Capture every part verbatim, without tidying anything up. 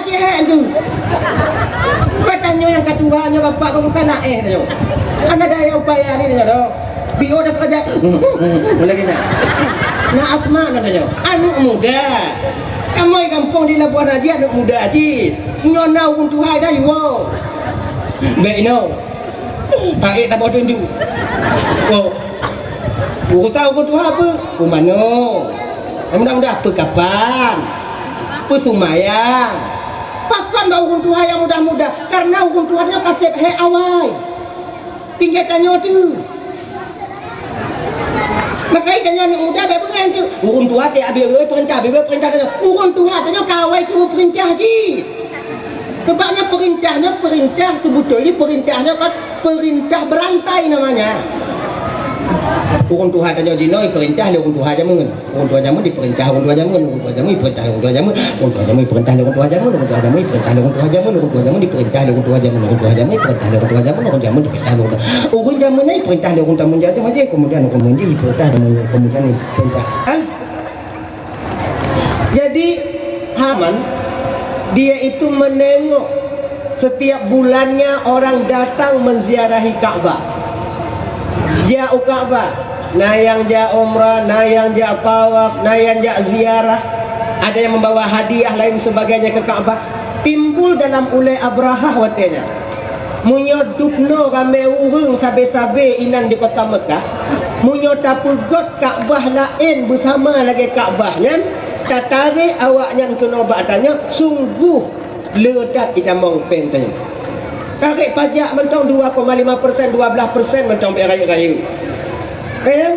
Eh, tu. Batanyoe nyang ka tuha nyoe bapak kau bukan nak eh nyoe. Anak daya upaya ni nyoe doh. Bio dah kerja. Boleh kena. Nah, asma namanya. Anak muda. Kamu di kampung di Labuan Haji anak muda haji. Nyoe na ureueng tuha dah yuwo. Baik no. Pakai tabah tunjuk. Oh. Urusan ureueng tuha apa? Umano. Mudah-mudahan peukapan, peusumayang. Pakon bak ureueng tuha nyang mudah-mudah? Karena ureueng tuha nyoe ka seb hék awai. Tinggai tanyoe tu. Makanya tanyoe aneuk muda bèk beungai tu. Ureueng tuha teuh abéh-abéh peurintah, abéh-abéh peurintah tanyoe. Ureueng tuha tanyoe ka awai teumeupeurintah jih. Sebabnya perintah nyoe, perintah sebetul jih perintah nyoe kan perintah berantai namanya. Ureueng tuha tanyoe jinoe perintah lé ureueng tuha jameun. Ureueng tuha jameun diperintah ureueng tuha jameun, ureueng tuha jameun diperintah ureueng tuha jameun, ureueng tuha jameun diperintah lé ureueng tuha jameun, ureueng tuha jameun diperintah lé ureueng tuha jameun, ureueng tuha jameun diperintah lé ureueng tuha jameun, ureueng tuha jameun diperintah lé ureueng tuha jameun, ureueng tuha jameun diperintah lé ureueng tuha jameun, ureueng jameun diperintah lé ureueng tuha jameun, kemudian ureueng jameun diperintah, kemudian ureueng jameun diperintah, kemudian diperintah. Hah? Jadi, Haman, dia itu menengok setiap bulannya orang datang menziarahi Ka'bah. Jak u Ka'bah, na nyang jak umrah, na nyang jak tawaf, na nyang jak ziarah, ada yang membawa hadiah lain sebagainya ke Ka'bah. Timbul dalam ulèe Abrahah watèe nyan. Meunyoe dubnoe ramè ureueng sabe-sabe inan di kota Meukah, meunyoe tapeugot Ka'bah laén beusama lagèe Ka'bah nyan, tatarek awaknyan keunoe bak tanyoe, sunggoh le that itamong péng tanyoe. Tarek pajak mantong dua koma lima persen, dua belas persen mantong bèk rayeuk-rayeuk. Ka nyan?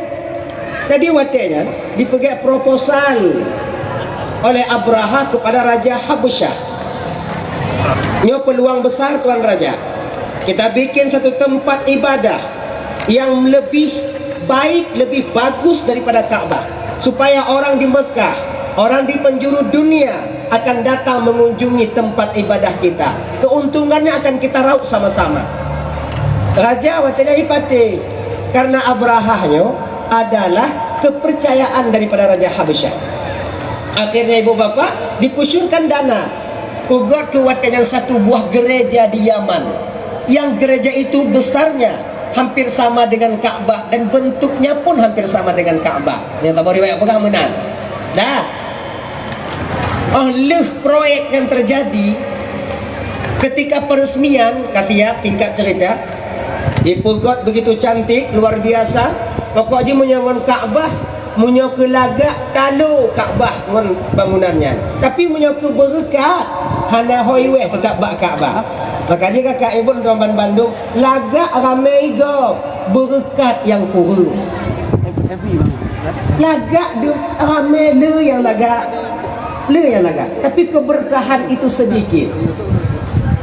Jadi watèe nyan dipeugèt proposal oleh Abrahah kepada Raja Habasyah. Nyoe peluang besar, Tuan Raja. Kita bikin satu tempat ibadah yang lebih baik, lebih bagus daripada Ka'bah, supaya orang di Mekah, orang di penjuru dunia akan datang mengunjungi tempat ibadah kita. Keuntungannya akan kita raup sama-sama. Raja watèe nyan jipatéh, karena Abrahah nyoe adalah kepercayaan daripada Raja Habasyah. Akhirnya, ibu bapak, dikucurkan dana. Peugöt keu watèe nyan satu buah gereja di Yaman, yang gereja itu besarnya hampir sama dengan Ka'bah dan bentuknya pun hampir sama dengan Ka'bah. Nyang tabah riwayat peugah meunan. Dah. Oh lheueh proyek nyan teujadi, ketika peresmian, ka siap, singkat cerita, dipeugöt begitu cantik, luar biasa. Pokok jih meunyoe ngon Ka'bah, meunyoe keu lagak, talo Ka'bah ngon bangunan nyan. Tapi meunyoe keu beureukat, hana ho iweh teutab bak Ka'bah. Maka jih kakak ibu droe banmandum, lagak ramè gob, beureukat nyang kureueng. Lagak deuh ramè le nyang lagak, le nyang lagak. Tapi keberkahan itu sedikit.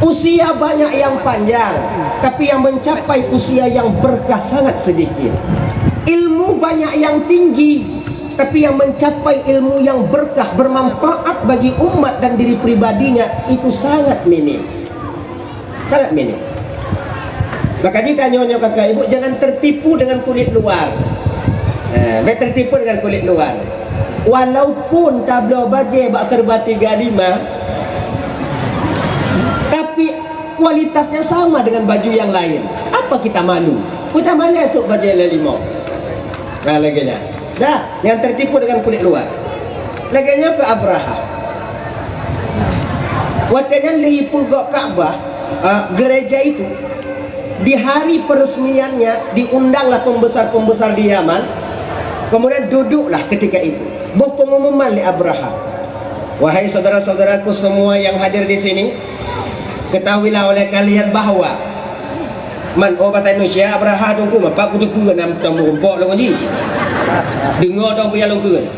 Usia banyak yang panjang, tapi yang mencapai usia yang berkah sangat sedikit. Ilmu banyak yang tinggi, tapi yang mencapai ilmu yang berkah, bermanfaat bagi umat dan diri pribadinya, itu sangat minim. Sangat minim. Maka jih tanyoe nyoe kakak ibu, jangan tertipu dengan kulit luar. Eh, bèk tertipu dengan kulit luar. Walaupun tabloe bajèe bak serba tiga lima, tapi kualitasnya sama dengan baju yang lain. Apa kita malu? Udah malu tu bajèe lé lima. Nah, lagèe nyan. Dah, jangan tertipu dengan kulit luar. Lagèe nyoe keu Abrahah. Watèe nyan lheueh jipeugöt Ka'bah, eh, gereja itu, di hari peresmiannya diundanglah pembesar-pembesar di Yaman. Kemudian duduklah ketika itu. Boh pengumuman lé Abrahah. Wahai saudara-saudaraku semua yang hadir di sini, ketahuilah oleh kalian bahwa Man, oh, basa Indonesia, Abrahah teungku, mapak kuteupeue nam, nam rumpok lôn jih. Deungoe dong pian lôn kheun.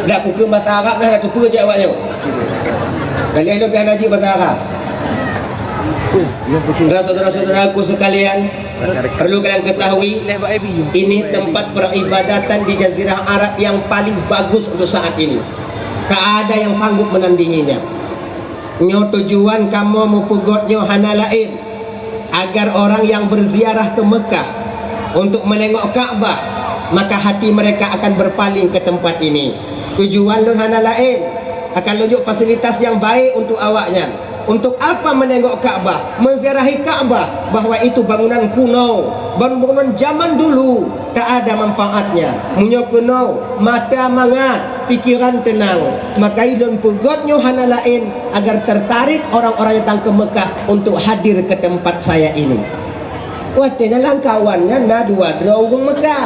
Dak kukheun basa Arab dah, dak teupeue cit awak nyoe. Galeh lôn pian haji basa Arab. Saudara-saudaraku sekalian, perlu kalian ketahui, ini tempat peribadatan di Jazirah Arab yang paling bagus untuk saat ini. Tak ada yang sanggup menandinginya. Nyoe tujuan kamoe meupeugöt nyoe hana laén, agar orang yang berziarah ke Mekah untuk menengok Ka'bah, maka hati mereka akan berpaling ke tempat ini. Tujuan lôn hana laén, akan lôn jok fasilitas nyang baik untuk awaknyan. Untuk apa menengok Ka'bah, menziarahi Ka'bah, bahwa itu bangunan kuno, bangunan zaman dulu, tak ada manfaatnya. Meunyoe keunoe mata mangat, pikiran tenang, maka ulôn peugöt nyoe hana laén agar tertarik orang-orang nyang datang ke Mekah untuk hadir ke tempat saya ini. Watèe nyan lam kawan nyan na dua droe ureueng Mekah.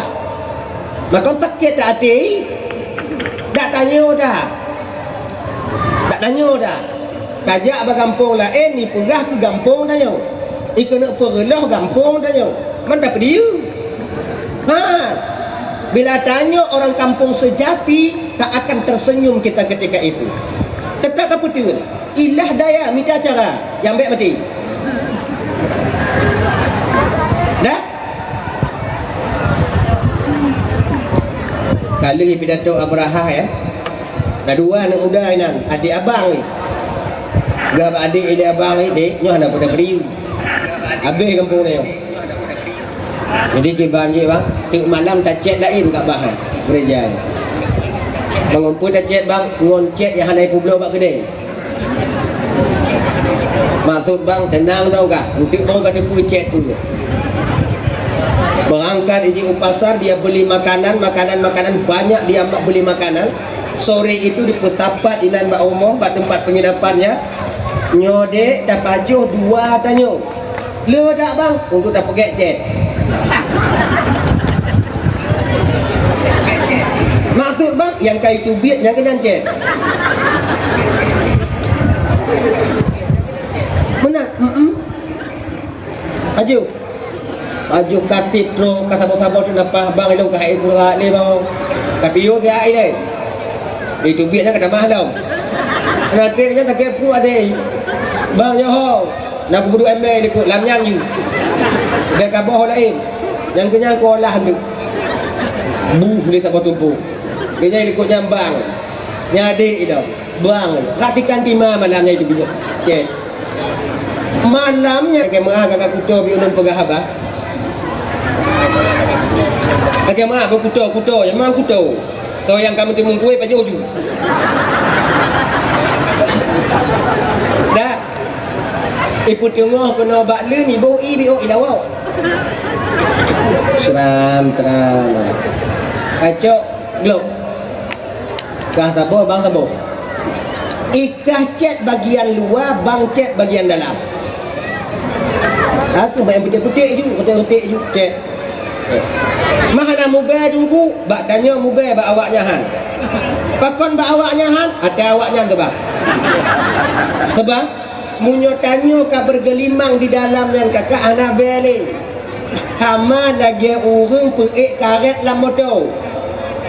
Maka sakét that até, dak tanyoe dah. Dak tanyoe dah. Tajak bak gampông laén, ipeugah keu gampông tanyoe. Ikeuneuk peureuloh gampông tanyoe. Man tapeudiyeu. Ha. Bila tanyoe orang kampung sejati, tak akan tersenyum kita ketika itu. Tetap tapeuteun. Ilah daya mita cara nyang bèk maté. Dah? Ka lheueh pidato Abrahah, ya. Na dua aneuk muda inan, adék abang ni. Geuh bak adék ilèe abang ni, "Dek, nyoe hana peue tapeudiyeu. Habéh gampông nyoe." Jadi kiban jih, bang, tiep malam tacèt laén Ka'bah, eh, gereja. Bangon peue tacèt, bang, ngon cèt nyang hana ipeubloe bak keudè. Maksud, bang, tenang tau kah? Enteuk bang ka teupeu cèt peue. Berangkat iji u pasar, dia beli makanan, makanan, makanan, banyak dia beli makanan. Sore itu dipeusapat inan bak rumoh, bak teumpat penginapannya. "Nyoe dek, tapajoh dua tanyoe." "Le dak, bang?" "Untuk tapeugèt cèt." "Maksud, bang?" "Nyang ka iteubiet nyan keuh nyan cèt." "Meunan?" "Mm-mm." "Ajoh." Ajoh ka tiep trôk, ka saboh-saboh teuk nafah, bang, ilôn ka hai pura lé, bang. Tapi yo siat ilèe. Iteubiet nyan ka tamah lom. Nanti nyan sakét pruet adék. "Bang, nyoe ho. Na kupeuduek èmbée likot lam nyan ju. Bèk kaboh laén. Nyang keu nyan kuolah tu." Buh lé saboh tumpôk. Geujak likot nyan, bang. Nyan adék ilôn. Bang, perhatikan tema malam nyan itu, cèt. Malam nyan, ka meu'ah ka kuto bak ulôn peugah haba. Ka meu'ah bak kuto, kuto, nyang ma kuto. Toh nyang ka meuteumeung kueh pajoh ju. Dah. Ipeuteungoh keunoe bak leuen, iboh i biôh ilawok. Seram, teram. Kacok glok. Kah saboh, bang saboh. Ikah cèt bagian luwa, bang cèt bagian dalam. Aku main peuték-peuték ju, peuték-peuték ju, cèt. Mah hana mubèe teungku, bak tanyoe mubèe bak awak nyan han. Pakon bak awak nyan han? Até awak nyan teuba. Teuba? Meunyoe tanyoe ka bergelimang di dalam nyan kakak hana bèe lé. Sama lagèe ureueng peuék karét lam moto.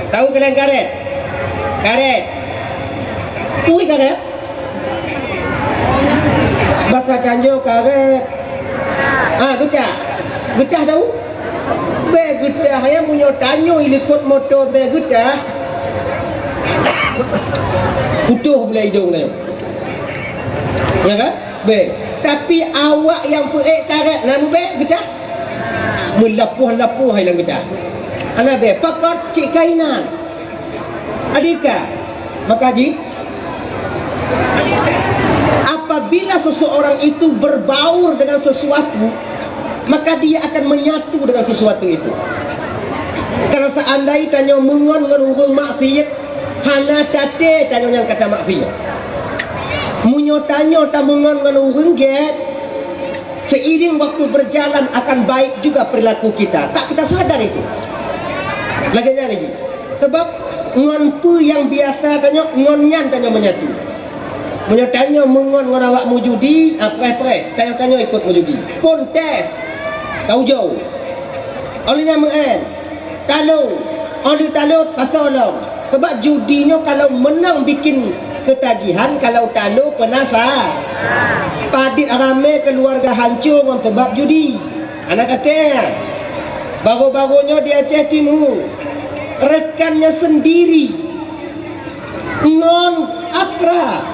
Tahu kalian karét? Karét. Peue karét? Basa tanyoe karét. Ah, geutah. Geutah tahu? Bèe geutah, ya, meunyoe tanyoe ilikot moto bèe geutah. Putôh bulèe idông tanyoe. Ya kan? Bèe. Tapi awak nyang peuék karét na mubèe geutah. Meulapoh-lapoh hai lam geutah. Hana bèe, pakon cit kainan. Adika, maka ji, apabila seseorang itu berbaur dengan sesuatu, maka dia akan menyatu dengan sesuatu itu. Kalau seandai tanyoe meungon ngon ureueng maksiet, hana taté tanyoe nyang ka tamaksiet. Meunyoe tanyoe tameungon ngon ureueng gét, seiring waktu berjalan akan baik juga perilaku kita. Tak kita sadar itu. Lagèe nyan lagèe. Sebab ngon peue nyang biasa tanyoe, ngon nyan tanyoe menyatu. Meunyoe tanyoe meungon ngon awak meujudi, ah, preh-preh, tanyoe-tanyoe ikot meujudi. Phôn test, ka ujoe. Óh lheueh nyan meu'èn, talo. Óh lheueh talo, pasoe lom. Sebab judi nyoe kalau menang bikin ketagihan, kalau talo penasa-, padit ramé keluarga hancô ngon sebab judi. Hana katé. Baroe-baroe nyoe di Aceh Timu, rekannya sendiri ngon akrab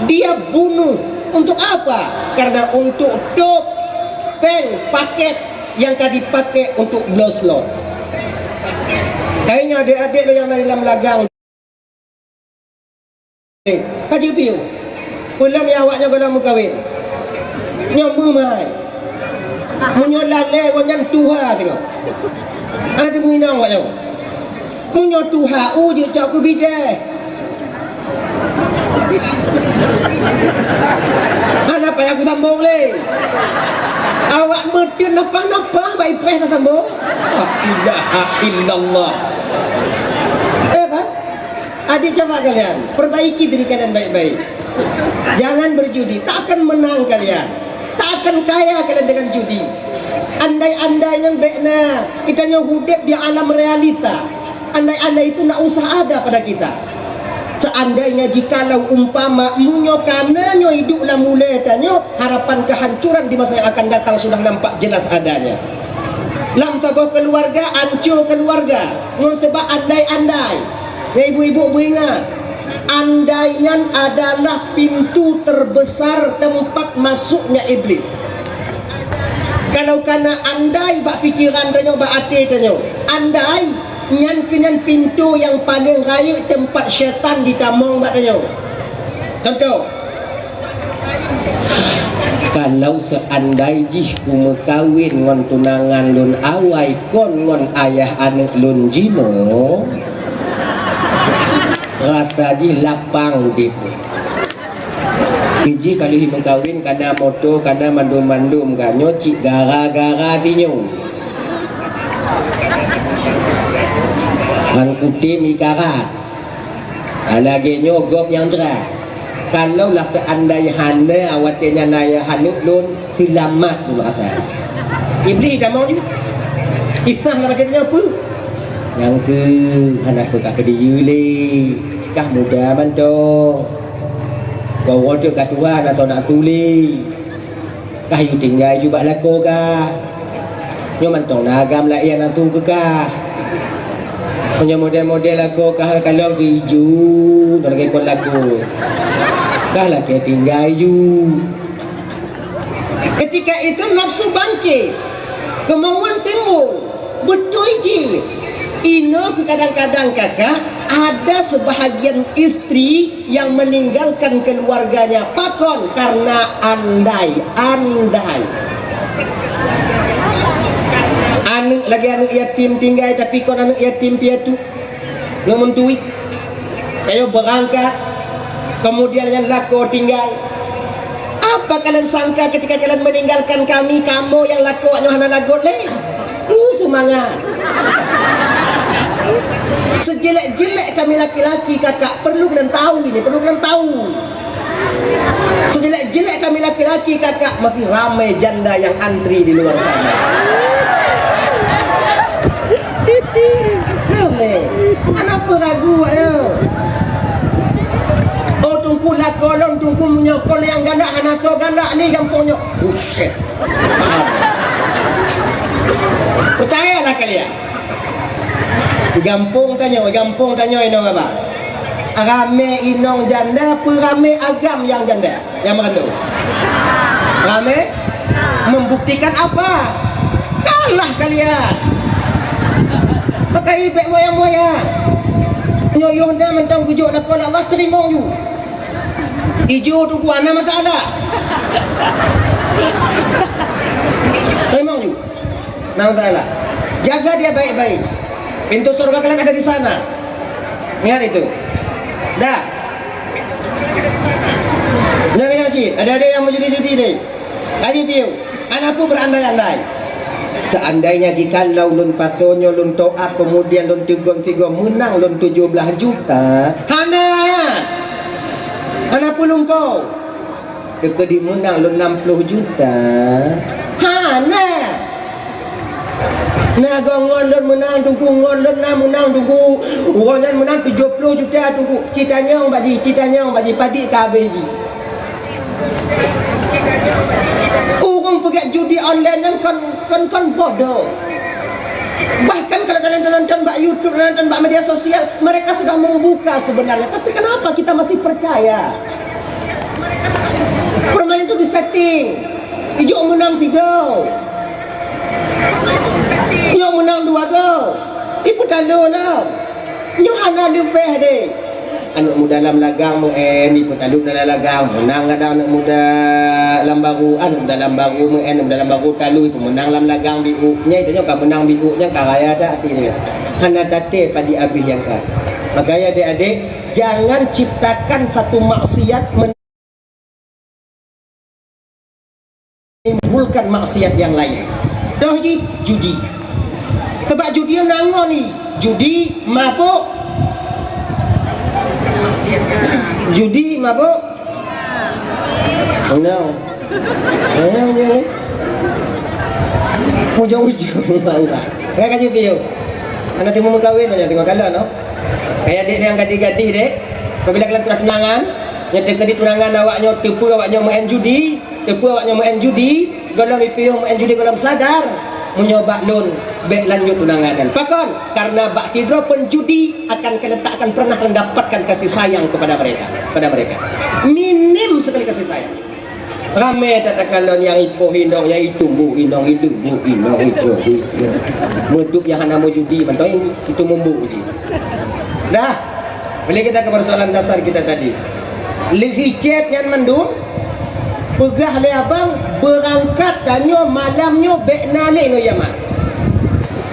dia bunuh. Untuk apa? Karena untuk top péng paket yang ka dipakai untuk bloe slot. Kayaknya adik-adik lo yang ada dalam lagang. Eh, ka jipiôh. Peulom ya awak nyoe gohlom meukawen. Nyoe meumai. Meunyoe lalé, awak nyan tuha teungoh. Ada meuinong awak nyoe. Meunyoe tuha, u jeuet cok keu bijéh. Hana payah kusambong lé. Awak meuteun napa-napa, bak ipréh tasambong. La ilaha illallah. Eh, kan? Adik, coba kalian perbaiki diri kalian baik-baik. Jangan berjudi, tak akan menang kalian. Tak akan kaya kalian dengan judi. Andai-andai nyan bèk na, kita nyoe udép di alam realita. Andai-andai itu ndak usah ada pada kita. Seandainya, jikalau umpama, meunyoe kana nyoe idup lam ulèe tanyoe, harapan kehancuran di masa yang akan datang sudah nampak jelas adanya. Lam saboh keluarga, anco keluarga, ngon sebab andai-andai. Nyan ibu-ibu beuingat, andai nyan adalah pintu terbesar tempat masuknya iblis. Kalau kana andai bak pikeran tanyoe, bak até tanyoe, andai, nyan keuh nyan pintu nyang paleng rayeuk teumpat syaitan jitamong bak tanyoe. Contoh, kalau seandai jih kumeukawen ngon tunangan lôn awai kon ngon ayah aneuk lôn jinoe, rasa jih lapang udép. Iji ka lheueh meukawen, kana moto, kana mandum-mandum, ka nyoe cit gara-gara sinyoe. Ngon kutem ikarat. Lagèe nyoe gob nyang jra. Kalau lah seandai hana, watèe nyan ayah aneuk lôn, seulamat lôn rasa. Iblis tamong ju. Isah lam até nyoe peue? Nyang keuh hana peue ka keudiyeu lé. Kah muda mantong. Baroe teuk ka tuha, na tho na su lé. Kah yue tinggai ju bak lakoe kah. Nyoe mantong na agam laén atu keu kah. Meunyoe model-model lakoe kah kalon keu iju, nyoe lagèe kon lakoe. Kah lakèe tinggai ju. Ketika itu nafsu bangkit, kemauan timbul. Beutôi jih. Inoe keu kadang-kadang kakak, ada sebahagian istri yang meninggalkan keluarganya. Pakon? Karena andai, andai. Aneuk lagèe aneuk yatim tinggai, tapi kon aneuk yatim piatu. Ngon meuntui. Ayo beurangkat, kemudian nyan lakoe tinggai. Apa kalian sangka ketika kalian meninggalkan kami, kamoe nyang lakoe nyoe hana lagot lé? Uh, seumangat. Sejelek-jelek kami laki-laki, kakak, perlu kalian tahu ini, perlu kalian tahu. Sejelek-jelek kami laki-laki, kakak, masih ramai janda yang antri di luar sana. Ramai. Kenapa ragu, ayo? Oh, Teungku, lakoe lôn, Teungku, meunyoe kon nyang galak, hana soe galak lé gampông nyoe. Buset. Percayalah kalian. Di gampông tanyoe, di gampông tanyoe inong abah. Ramé inong janda, peu ramé agam nyang janda, nyang meurandô. Ramé membuktikan apa? Kalah kalian. Pakai bèk moyang-moyang. Nyoe yoh na mantong geujok lakoe Allah, teurimong ju. Ijo tu ku hana masalah. Teurimong ju. Nah, masalah. Jaga dia baik-baik. Pintu surga kalian ada di sana. Ingat itu. Dah. Nyoe, nyoe cit, ada-ada yang meujudi-judi ni. Kaji piu, hana peue berandai-andai. Seandainya jikalau lôn pasoe nyoe lôn to'at, kemudian lôn teugom sigoe meunang lôn tujoh blaih juta. Hana! Hana peue lumpoe. Teukeudi meunang lôn nam ploh juta. Hana! Na goe ngon lôn meunang, Teungku, ngon lôn na meunang, Teungku. Uroe nyan meunang tujoh ploh juta, Teungku. Ci tanyong bak jih, ci tanyong bak jih, padit ka habéh jih. Ureueng peugét judi online nyan kon, kon, kon bodoh. Bahkan kalau kalian nonton bak YouTube, nonton bak media sosial, mereka sudah membuka sebenarnya. Tapi kenapa kita masih percaya? Permainan itu disetting. Ijok meunang tiga. Nyoe meunang dua go. Ipeutalo lah. Nyoe hana leubeh deh. Aneuk muda lam lagang meu-, eh, ipeutalo dalam lagang. Meunang kadang aneuk muda baru, aneuk dalam baru, meu'en dalam baru, talui peumeunang lam lagang biôk. Nyan tanyoe ka meunang biôk, nyan ka raya that até nyoe. Hana taté padit abéh nyang ka. Makanya adik-adik, jangan ciptakan satu maksiat men- menimbulkan maksiat yang lain. Toh jih judi. Sebab judi na ngon i. Judi, mabuk. Judi, mabuk. No. Ayo je. Ujung-ujung bangga. Kan kaji piu. Anak timu meukawen banyak tengok kalon, no? Kayak dek yang gadih-gadih dek. Apabila kalian sudah tunangan, nyata ke di tunangan awak nyoe teupeu awak nyoe main judi. Teupeu awak nyoe main judi, gohlom ipiôh main judi gohlom sadar. Meunyoe bak lôn, bèk lanjut tunangan nyan. Pakon? Karena bak sidroe pun judi akan kalian tak akan pernah mendapatkan kasih sayang kepada mereka, pada mereka. Minim sekali kasih sayang. Ramé that takalon nyang ipoh inong, nyang itumbu inong, idubu inong, ipoh inong. Meudup nyang hana meujudi, mantong itu mumbu jih. Dah. Balik kita ke persoalan dasar kita tadi. Leuhicet nyan mandum, peugah lé abang, beurangkat tanyoe malam nyoe bèk na lé ngon Yaman.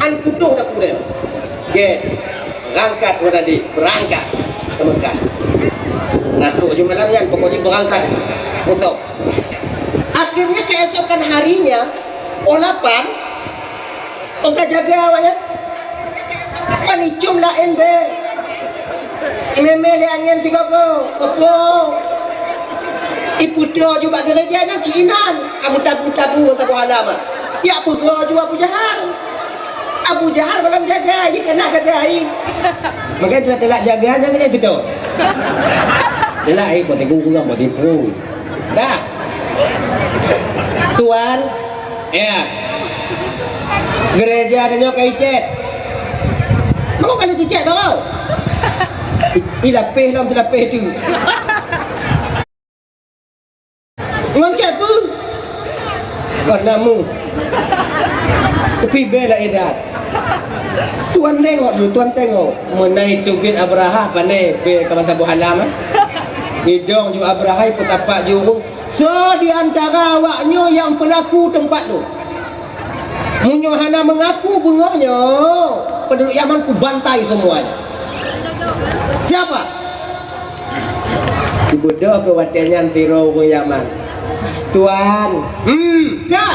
An putôh dak kureueng. Gét, beurangkat ngon adik, beurangkat ke Mekah. Ngan trok ju malam nyan, pokoknya beurangkat. Musoh. Akhirnya keesokan harinya, oh lapan, oh ka jaga awaknyan. Pan icum laén bèe. Imémé lé angén sigogo, leupô. Ipeutoe ju bak gereja nyan cit inan, abu tabu-tabu saboh alam ah. Yak peugoe ju Abu Jahal. Abu Jahal gohlom jaga, jih keuneuk jaga ai. Makanya telat-telat jaga, jangan kena sedot. Telat ai, buat teguh kurang, buat teguh. Dah. Tuan, ya. Gereja tanyoe ka icet. Bukan ka icet, bang. I, i lapéh lom, silapéh tu. Ngon cek peue? Kon namu. Tapi bela idat. Tuan tengok dulu, tuan tengok. Meunan teubiet Abraha pane bèe ka masa boh alam, eh? Idong ju Abraha, peutapak ju ureueng. Soe di antara awaknyoe nyang peulaku teumpat lôn? Meunyoe hana meungaku beungoh nyoe, penduduk Yaman kubantai semuanya. Siapa? Ibeudôh keu watèe nyan sidroe ureueng Yaman. "Tuan." "Hmm, ka."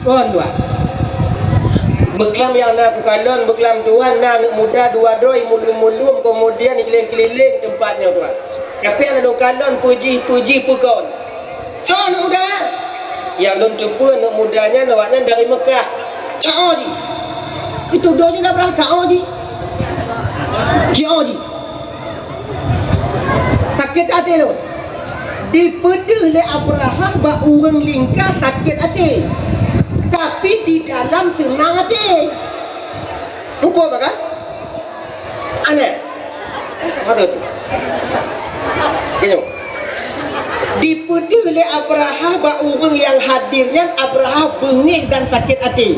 "Kon, Tuan." "Beuklam nyang na kukalon, beuklam Tuan na aneuk muda dua droe mulum-mulum, keumudian keulileng-keulileng teumpat nyoe, Tuan. Tapi nyang na lôn kalon peue jih, peue jih, peue kon." "Soe aneuk muda?" "Nyang lôn teupeue aneuk muda nyan, awaknyan dari Meukah." "Ka 'oh jih." Itu doh jih na brah ka 'oh jih. Ji 'oh jih. Sakét até lôn. Dipeudeuh lé Abrahah bak ureueng lingka sakét até, tapi di dalam seunang até. Muphom kan? Aneh. Patut. Gini. Dipeudeuh lé Abrahah bak ureueng nyang hadir nyan, Abrahah beungéh dan sakét até.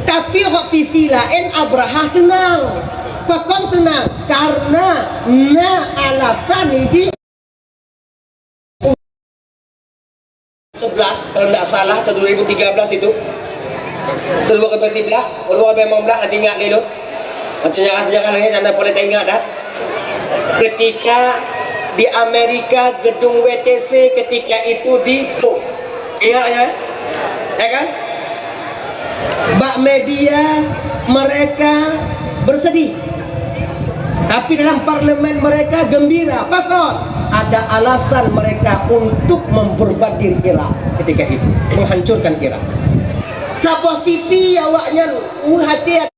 Tapi 'oh sisi laén Abrahah seunang. Pakon seunang? Karena na alasan jih. Sebelas, kalau tidak salah, tahun dua ribu tiga belas itu. Atau dua ribu tiga belas, atau dua ribu lima belas, nanti ingat deh tu. Macam sejarah-sejarah lagi, sana boleh tak ingat dah. Ketika di Amerika, gedung W T C ketika itu di-, ingat ya? Ya kan? Bak media mereka bersedih, tapi dalam parlemen mereka gembira. Pakon? Ada alasan mereka untuk memborbardir Irak ketika itu, menghancurkan Irak. Saboh sisi awaknyan, uh, hati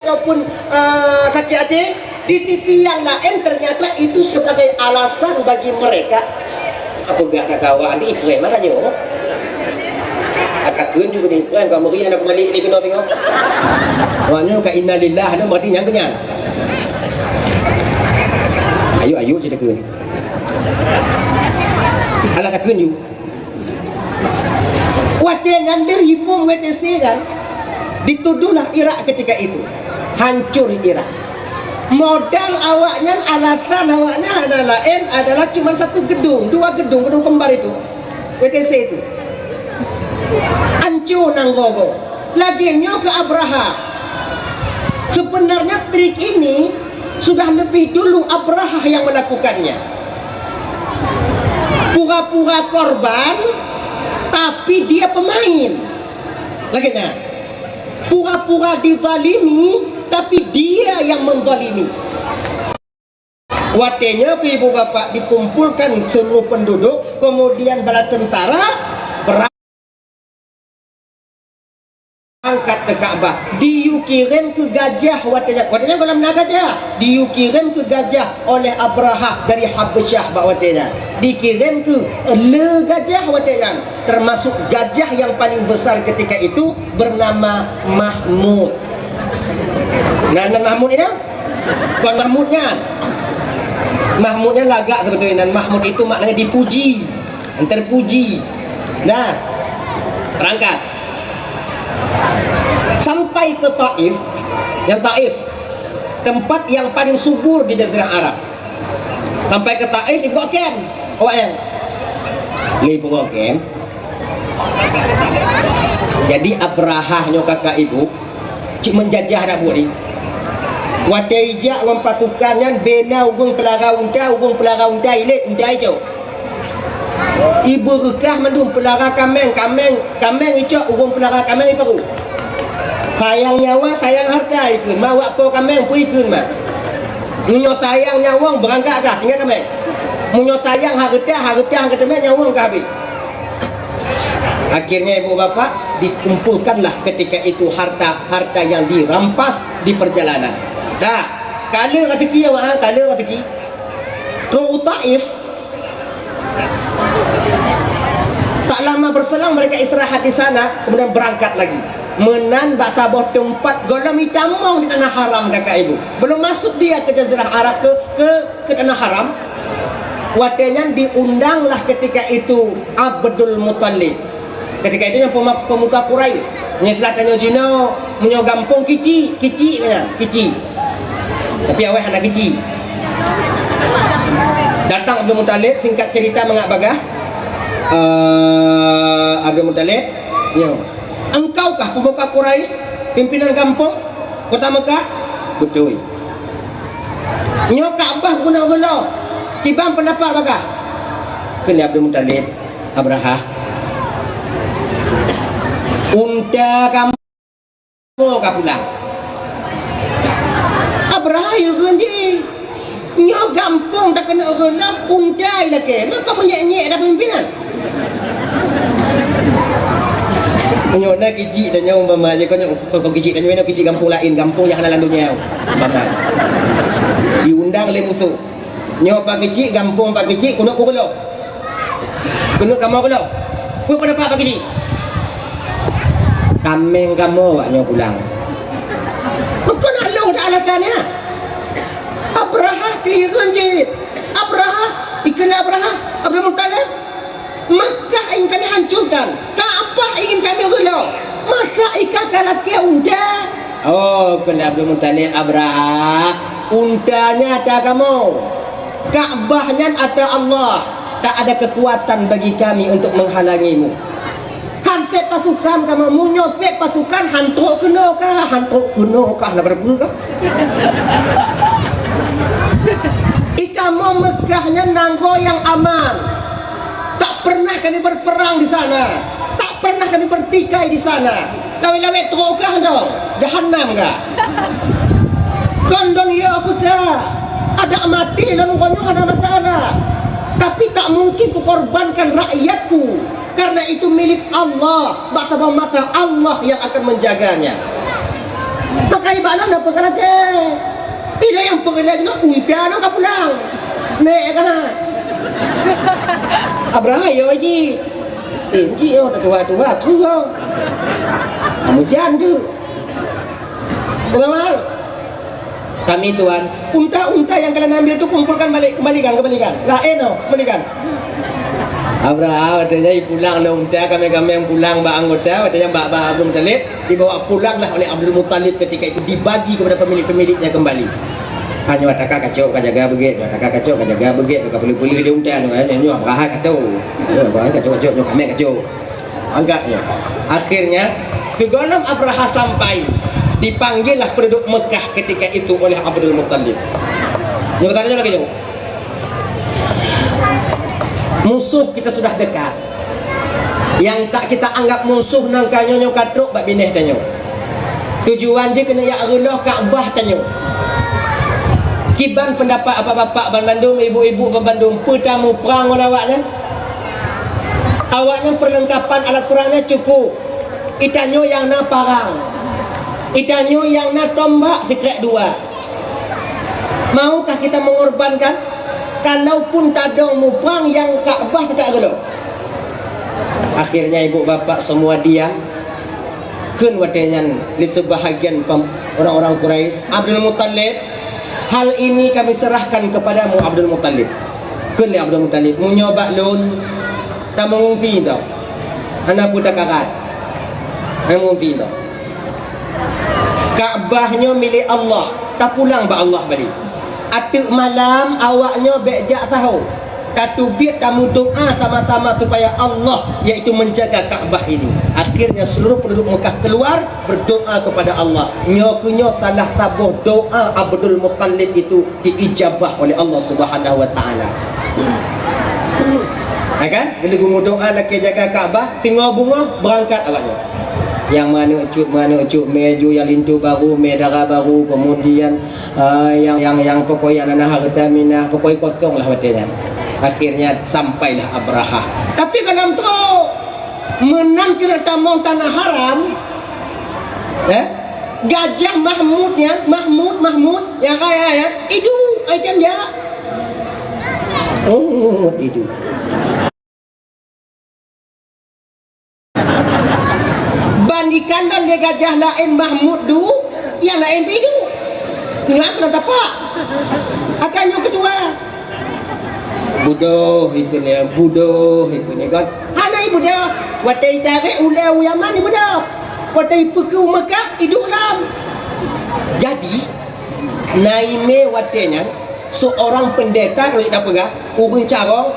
ataupun, eh, sakét até, di sisi nyang laén ternyata itu sebagai alasan bagi mereka. Apa gak tak kawan di Ibrahim mana nyoe? Atakun juga di Ibrahim, kamu rian aku balik ni kena tengok. Wah, nyoe ka innalillah, nyoe berarti nyang kenyang. Ayo, ayo, cerita kun. Alah takun ju. Watèe nyan lheueh iphom W T C kan, dituduhlah Irak ketika itu. Hancur Irak. Modal awaknyan, alasan awaknyan hana laén adalah cuma satu gedung, dua gedung, gedung kembar itu, W T C itu. Anco nanggroe gob. Lagée nyoe keu Abraha. Sebenarnya trik ini sudah lebih dulu Abraha yang melakukannya. Pura-pura korban, tapi dia pemain. Lagée nyan. Pura-pura dizalimi, tapi dia yang menzalimi. Watée nyoe keu ibu bapak dikumpulkan seluruh penduduk, kemudian bala tentara berangkat ke Ka'bah. Diyue kirém keu gajah watée nyan. Watée nyan gohlom na gajah. Diyue kirém keu gajah oleh Abraha dari Habasyah bak watée nyan. Dikirém keu le gajah watée nyan, termasuk gajah yang paling besar ketika itu bernama Mahmud. Nah, nan Mahmud itu? Kon Mahmud nyan. Mahmud nyan lagak sebetulnya. Nan Mahmud itu maknanya dipuji, yang terpuji. Nah, berangkat. Sampai ke Taif, yang Taif, tempat yang paling subur di Jazirah Arab. Sampai ke Taif, ibu akem. Awak yang. Ni ibu akem. Jadi Abrahah nyoe kakak ibu, cik menjajah dak buet ni. Watée ijak ngon pasukan nyan bena ureuëng pelara unta, ureuëng pelara unta ilét unta icok. Ibu reukah mandum pelara kaméng, kaméng, kaméng icok, ureuëng pelara kaméng iparu. Sayang nyawa, sayang harta ikheun, ma wak po kaméng pui ikheun ma. Meunyoe sayang nyawöng beurangkat kah tinggai kaméng. Meunyoe sayang harta, harta nyang keuteumé nyawöng ka habéh. Akhirnya ibu bapak dikumpulkanlah ketika itu harta-harta yang dirampas di perjalanan. Dah, kala rezeki awak, ha, kala rezeki. Trok u Taif. Tak lama berselang mereka istirahat di sana, kemudian berangkat lagi. Meunan bak saboh teumpat gohlom itamong di tanah haram kakak ibu. Belum masuk dia ke Jazirah Arab ke, ke, ke tanah haram. Watée nyan diundanglah ketika itu Abdul Muthalib. Ketika itu nyan pema-, pemuka Quraisy. Meunyoe istilah tanyoe jinoe, meunyoe gampông kicik, kicik nyan, kicik. Tapi awai hana kicik. Datang Abdul Muthalib, singkat cerita mangat bagah. Eh, Abdul Muthalib, nyoe. Engkaukah pemuka Quraisy, pimpinan gampông kota Mekah? Beutôi. Nyoe Ka'bah guna geulo. Kiban pendapat bagah? Kheun lé Abdul Muthalib, Abrahah, unta kamoe ka pulang. Abrahah yue kheun jih, nyoe gampông takeuneuk reuloh, unta ilakée, maka meunyék-nyék dah pimpinan. Meunyoe na kicik tanyoe umpama jih, kon, kon kicik tanyoe, nyoe kicik gampông laén, gampông nyang hana lam donya. Umpama. Diundang lé musoh. Nyoe Pak Keuchik, gampông Pak Keuchik, keuneuk peureulôh. Keuneuk kamoe keulôh. Peue pendapat Pak Keuchik? Tameng kamoe awak nyoe pulang. Kon na lôn dak alasan nyan. Abrahah keuhireuen cit. Abrahah, ikheun lé Abrahah, Abdul Muthalib. Makkah ingin kami hancurkan, Ka'bah ingin kami reulôh. Masa ikah ka lakée unta? Oh, kheun Abdul Muthalib, Abrahah, unta nyan ata kamoe. Ka'bah nyan ata Allah. Tak ada kekuatan bagi kami untuk menghalangimu. Han sép pasukan kamoe, meunyoe sép pasukan, han trok keunoe kah, han trok keunoe kah, na keureubeue kah? Ikamoe Meukah nyan nanggroe nyang aman. Tak pernah kami berperang di sana. Tak pernah kami bertikai di sana. Lawét-lawét trok kah dong, jahanam kah? Kon lôn yo keu ka. Adak maté lôn uroe nyoe hana masalah. Tapi tak mungkin kukorbankan rakyatku. Karena itu milik Allah. Bak saboh masa Allah yang akan menjaganya. Maka ibarat apa kata ke? Ida nyang peureulée jinoe unta nyang ka pulang. Nek ka. Abrahah yo ji. Eh, ji yo tuha-tuha keu yo. Mujan tu. Pengawal. Kami tuan, unta-unta yang kalian ambil tu kumpulkan balik, kembalikan, kembalikan. Laén oh, kembalikan. Abrahah, watée nyan pulang lé unta, kameng-kameng pulang bak anggota, watée nyan bak, bak Abdul Muthalib. Dibawa pulanglah oleh Abdul Muthalib ketika itu, dibagi kepada pemilik-pemiliknya kembali. Hana taka kacok ka jaga beugét, nyoe taka kacok ka jaga beugét, ka peuleueh-peuleueh di unta nyoe, nyoe, nyoe Abrahah kacok. Nyoe Abrahah kacok-kacok, nyoe Hamas kacok. Anggap nyoe. Akhirnya, sigohlom Abrahah sampai, dipanggillah penduduk Mekah ketika itu oleh Abdul Muttalib. Nyoe tanya lagi nyoe. Musuh kita sudah dekat. Nyang tak kita anggap musuh nangka nyoe, nyoe ka trok bak binéh tanyoe. Tujuan jih keuneuk jak reuloh Ka'bah tanyoe. Kiban pendapat bapak-bapak banmandum, ibu-ibu banmandum, peue tamuprang ngon awaknyan? Awaknyan perlengkapan alat perangnya cukup. Itanyoe nyang na parang. Itanyoe nyang na tombak sikrék dua. Maukah kita mengorbankan? Kalaupun tadong muprang, nyang Ka'bah teutak geulok. Akhirnya ibu bapak semua diam. Kheun watée nyan lé seubahagian pem-, orang-orang Quraisy, "Abdul Muttalib, hal ini kami serahkan kepadamu, Abdul Muttalib." Kheun lé Abdul Muttalib, "Meunyoe bak lôn, tameungungsi tok. Hana peue takarat. Tameungungsi tok." Ka'bah nyoe milék Allah, tapulang bak Allah balik. Ateueh malam awak nyoe bék jak saho, tateubiet tameudoá sama-sama supaya Allah, yaitu menjaga Ka'bah ini. Akhirnya seluruh penduduk Mekah keluar berdoa kepada Allah. Nyoe keuh nyoe salah saboh doa Abdul Muttalib itu diijabah oleh Allah Subhanahu wa Taala. Ha kan? Bila geumeudoa lakée jaga Ka'bah, singoh beungoh beurangkat awaknyan. Nyang meuaneuk cut, meuaneuk cut, mé ju nyang linto barô, mé dara barô, kemudian, ah, nyang, nyang, nyang pokok nyang na hareuta minah, pokok kosong lah watée nyan. Akhirnya sampailah Abrahah. Tapi ka lom trok, meunan keuneuk tamong tanah haram, eh? Gajah Mahmud nyan, Mahmud, Mahmud, nyang kaya nyan, iduek, ai tem jak. Oh, iduek. Ban jikandon lé gajah laén Mahmud duek, nyang laén pih duek. Nyan keunan tapak. Ata nyoe keutua. Bodoh ikeu nyoe, bodoh ikeu nyoe kan. Hana ibodoh. Watée itarek ulée u Yaman ibodoh. Watée ipeukeue u Mekah iduek lom. Jadi, na imé watée nyan, seorang pendeta, kalau kita peugah, ureuëng carông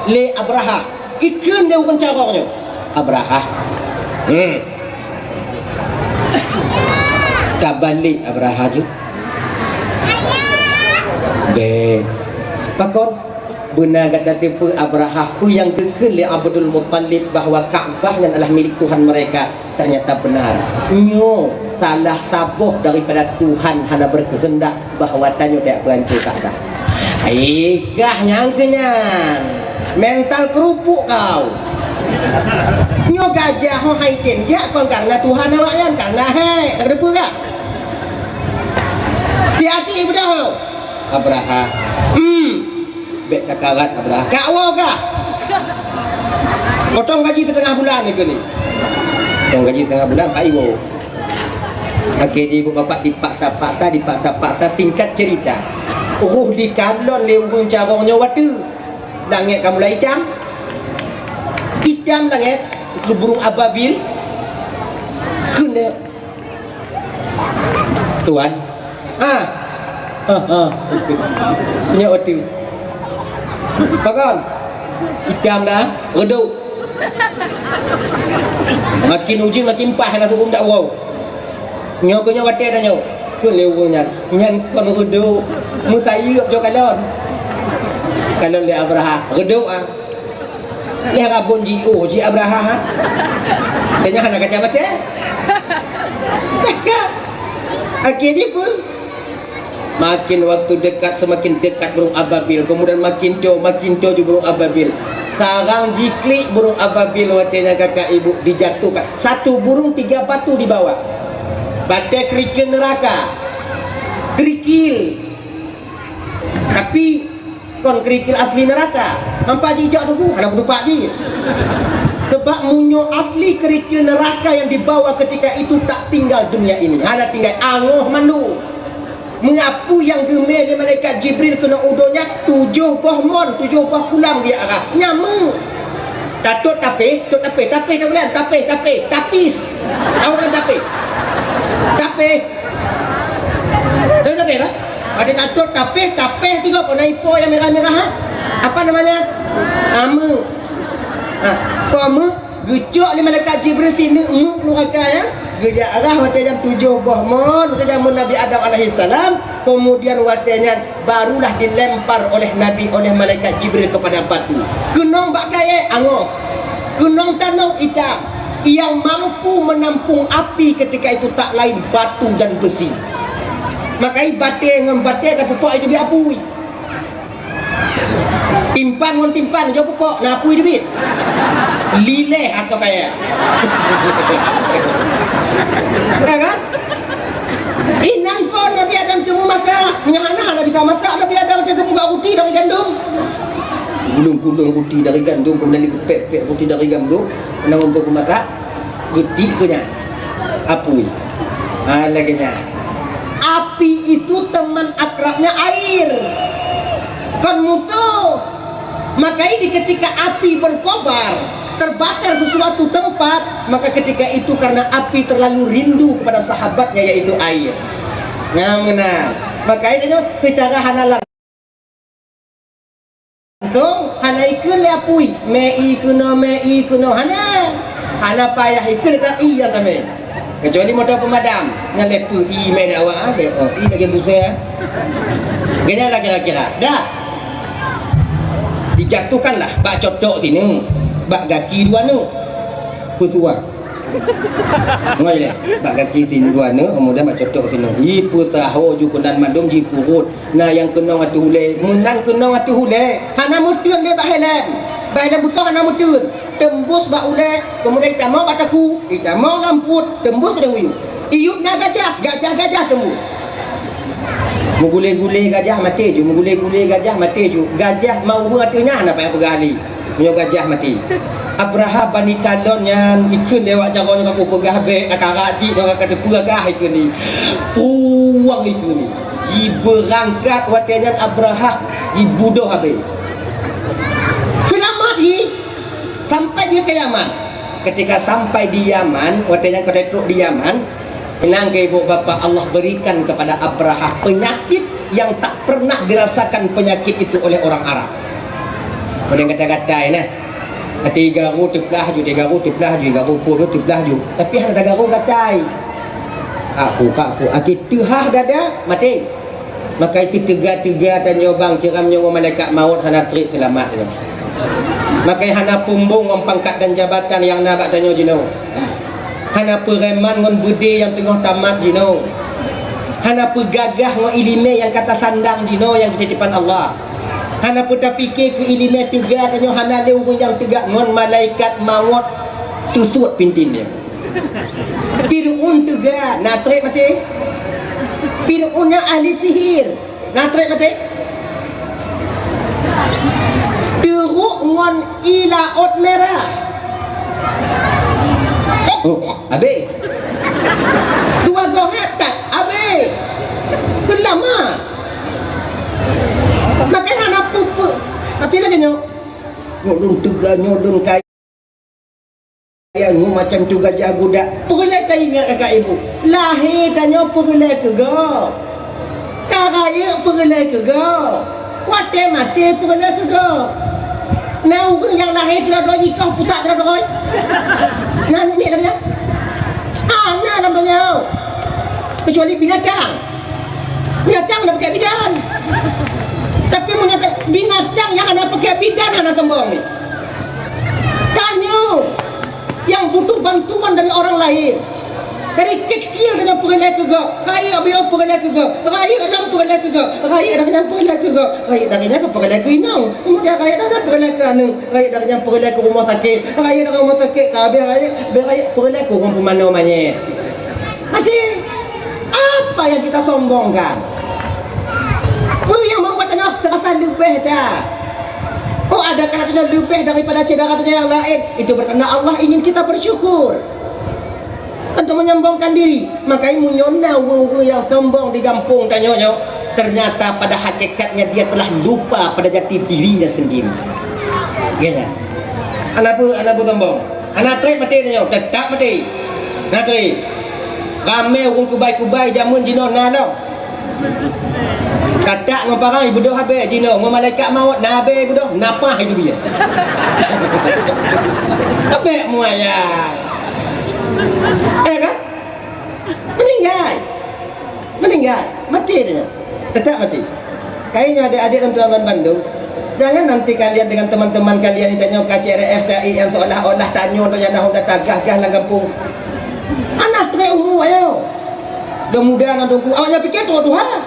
lé Abrahah. Ikheun lé ureuëng carông nyoe, Abrahah. Hmm. Ka balek Abrahah ju. Bék. Pakon? Beuna gata teupeue Abrahah peue nyang geukheun lé Abdul Muttalib bahwa Ka'bah nyan adalah milék Tuhan mereka. Ternyata benar. Nyoe salah saboh daripada Tuhan hana berkehendak bahwa tanyoe tajak peuhanco Ka'bah. Hai kah nyang keu nyan. Mental keurupuk kau. Nyoe gajah ho hai tem jak kon karena Tuhan awaknyan, karena hai, tak keudeue kah? Hati-hati beudôh. Abrahah. Hmm. Bék takarat Abrahah. Kak woe kah? Potong gaji setengah bulan ikeu ni. Potong gaji setengah bulan, pai woe. Akhé jih ibu bapak dipaksa-paksa, dipaksa-paksa, singkat cerita. Roh dikalon lé ureuëng carông nyoe watée. Langét ka mulai itam. Itam langét, keu burung ababil. Kheun lé Tuan. Ha. Ha, ha. Nyoe watée. Pakon? Itam dah, redup. Makin ujeuen makin paih hana teuuem dak woe. Nyoe keuh nyoe watée tanyoe. Kheun lé ureuëng nyan, nyan kon redup. Meusayeuep jo kalon. Kalon lé Abrahah, redup ah. Lé Rabon jiôh jih Abrahah, ha? Tanya hana kacamata. Akhé jih peue? Makin waktu dekat, semakin dekat burung ababil. Kemudian makin to, makin to ju burung ababil. Sarang jiklik burung ababil watée nyan kakak ibu dijatuhkan. Satu burung tiga batu dibawa. Batée kerikil neraka. Kerikil. Tapi kon kerikil asli neraka. Hampa jijak tu, hana kutupak jih. Sebab meunyoe asli kerikil neraka yang dibawa ketika itu tak tinggal dunia ini. Hana tinggai, angoh mandum. Meunyoe peue nyang geumé lé malaikat Jibril keunoe u donya, tujoh boh mon, tujoh boh kulam geujak arah. Nyameueng. Tatot tapéh, tot tapéh, tapéh dah bulan, tapéh, tapéh, tapis. Tahu kan tapéh? Tapéh. Tahu tapéh kan? Ada tatot tapeh, tapeh tiga kona ipo yang merah-merah, ha? Apa namanya? Ameuk. Ha, kok ameuk? Geucok lé malaikat Jibril sineuk meuk nuraka nyan, geujak rhah watèe jam tujoh boh mon, watèe jameun Nabi Adam alaihissalam, kemudian watèe nyan barulah dilempar oleh Nabi, oleh malaikat Jibril kepada batu. Keunong bak kayèe angoh, keunong tanoh itam, yang mampu menampung api ketika itu tak lain batu dan besi. Makai batèe ngon batèe ka pupok itu di apui. Timpan ngon timpan, jauh pupok, na apui teubiet. Lileh atau kaya. Ya kan? Inan pun Nabi Adam cuma masak, nyang hana Nabi tak masak, Nabi Adam cuma buka roti dari gandum. Gulung-gulung roti dari gandum, kemudian dipepek-pek roti dari gandum, kena untuk masak. Geutik keu nyan. Apui. Ha, lagèe nyan. Api itu teman akrabnya air. Kon musuh. Makanya di ketika api berkobar, terbakar sesuatu tempat, maka ketika itu karena api terlalu rindu kepada sahabatnya yaitu air. Nah, mengenal. Makanya dia secara hana langsung hana ikheun lé apui, mé i keunoe, mé i keunoe, hana. Hana payah ikheun, tak i nyang tamé. Kecuali moto pemadam, nyan lé peue i mé dak awak, ah, lé, oh, i lagèe busé, ah. Geuhnyan lah kira-kira. Dah. Dijatuhkanlah bak cotok sineuk, bak gaki dua neuk. Peusua. Ngoi lé, bak gaki sineuk dua neuk, kemudian bak cotok sineuk. Jipeusaho ju keunan mandum jipurot. Na nyang keunong ateueh ulèe, meunan keunong ateueh ulèe. Hana meuteun lé bak helem. Bak helem beusoh hana meuteun. Teumbus bak ulèe, kemudian jitamong bak takue, jitamong lam pruet, teumbus keudéh u yup. I yup na gajah, gajah-gajah teumbus. Meugulé-gulé gajah maté ju, meugulé-gulé gajah maté ju. Gajah ma ureueng ateueh nyan hana payah peugah lé. Meunyoe gajah maté. Abrahah Bani Kalon nyan ikheun lé awak jaroe nyoe, kaku peugah bèk, ka karak cit nyoe ka teupeugah ikheun ni. Puwang ikheun ni. Jibeurangkat watèe nyan Abrahah jibudôh abéh. Seulamat jih sampai di Yaman. Ketika sampai di Yaman, watèe nyan ka trok di Yaman, Tenang ke ibu bapa, Allah berikan kepada Abrahah penyakit yang tak pernah dirasakan penyakit itu oleh orang Arab. Pada gata-gata nah. Kata garu teupeugah ju, garu teupeugah ju, garu pun teupeugah ju. Tapi hana tagaru gatai. Aku, aku, aki teuhah dada, mati. Maka itu teuga-teuga tanyoe bang, ceram nyoe malaikat maut hana trép seulamat nyoe. Maka hana pumbong ngon pangkat dan jabatan nyang na bak tanyoe jinoe. Hana peureman ngon beudé nyang teungoh tamat jinoe. Hana peugagah ngon iéleumé nyang ka tasandang jinoe nyang keutitipan Allah. Hana peutapike keu iéleumé teuga tanyoe hana lé ureuëng nyang teuga ngon malaikat mawöt teusuet pintin nyoe. Fir'aun teuga, na trép maté. Fir'aun nyan ahli sihir. Na trép maté. Teurok ngon ie laôt mirah. Oh, abéh. Dua goh that, abéh. Keulam ah. Makai hana peue-peue. Tapi lagèe nyoe. Nyoe lôn teuga, nyoe lôn kaya. Nyang macam tu gajah guda. Peureulèe taingat kakak ibu. Lahé tanyoe peureulèe keu gob. Ka rayeuk peureulèe keu gob. Watèe maté peureulèe keu gob. Na ureuëng nyang lahé sidroe-droe jikoh pusak sidroe-droe. Na aneuk miet lagèe nyan? Hana lam donya. Kecuali binatang. Binatang hana pakai bidan. Tapi meunyoe binatang nyang hana pakai bidan hana sombong ni. Tanyoe nyang butuh bantuan dari orang lain. Dari kecil tanyoe peureulèe keu gob, rayeuk abéh peureulèe keu gob, rayeuk lom peureulèe keu gob, rayeuk dari nyan peureulèe keu gob, rayeuk dari nyan peureulèe keu inong, kemudian rayeuk dari nyan peureulèe keu aneuk, rayeuk dari nyan peureulèe keu rumoh sakét, rayeuk dari rumoh sakét ka abéh rayeuk, abéh rayeuk peureulèe keu ureuëng pumanö manyét. Jadi, apa yang kita sombongkan? Peue nyang membuat tanyoe terasa leubeh dah? Oh, ada kala tanyoe leubeh daripada syedara tanyoe nyang laén. Itu bertanda Allah ingin kita bersyukur. Untuk menyombongkan diri. Makanya meunyoe na ureuëng-ureuëng nyang sombong di gampông tanyoe nyoe, ternyata pada hakikatnya dia telah lupa pada jati dirinya sendiri. Ya, ya. Hana peue, hana peue sombong. Hana trép maté tanyoe, teutap maté. Na trép. Ramé ureuëng kubai-kubai jameun jinoe na lom. Katak ngon parang ibeudôh abée jinoe, ngon malaikat maut na abée ibeudôh, na paih idubiet. Abée muaya. Eh kan? Meninggai. Meninggai. Mati dia. Tetap mati. Kayaknya adik-adik dan tuan-tuan bandum, jangan nanti kalian dengan teman-teman kalian itu nyoe K C R F T I yang seolah-olah tanyoe tu nyang na udah tagah-gah lam kampung. Anak trek umu ayo. Dah muda na tunggu, awaknya pikir tu Tuhan.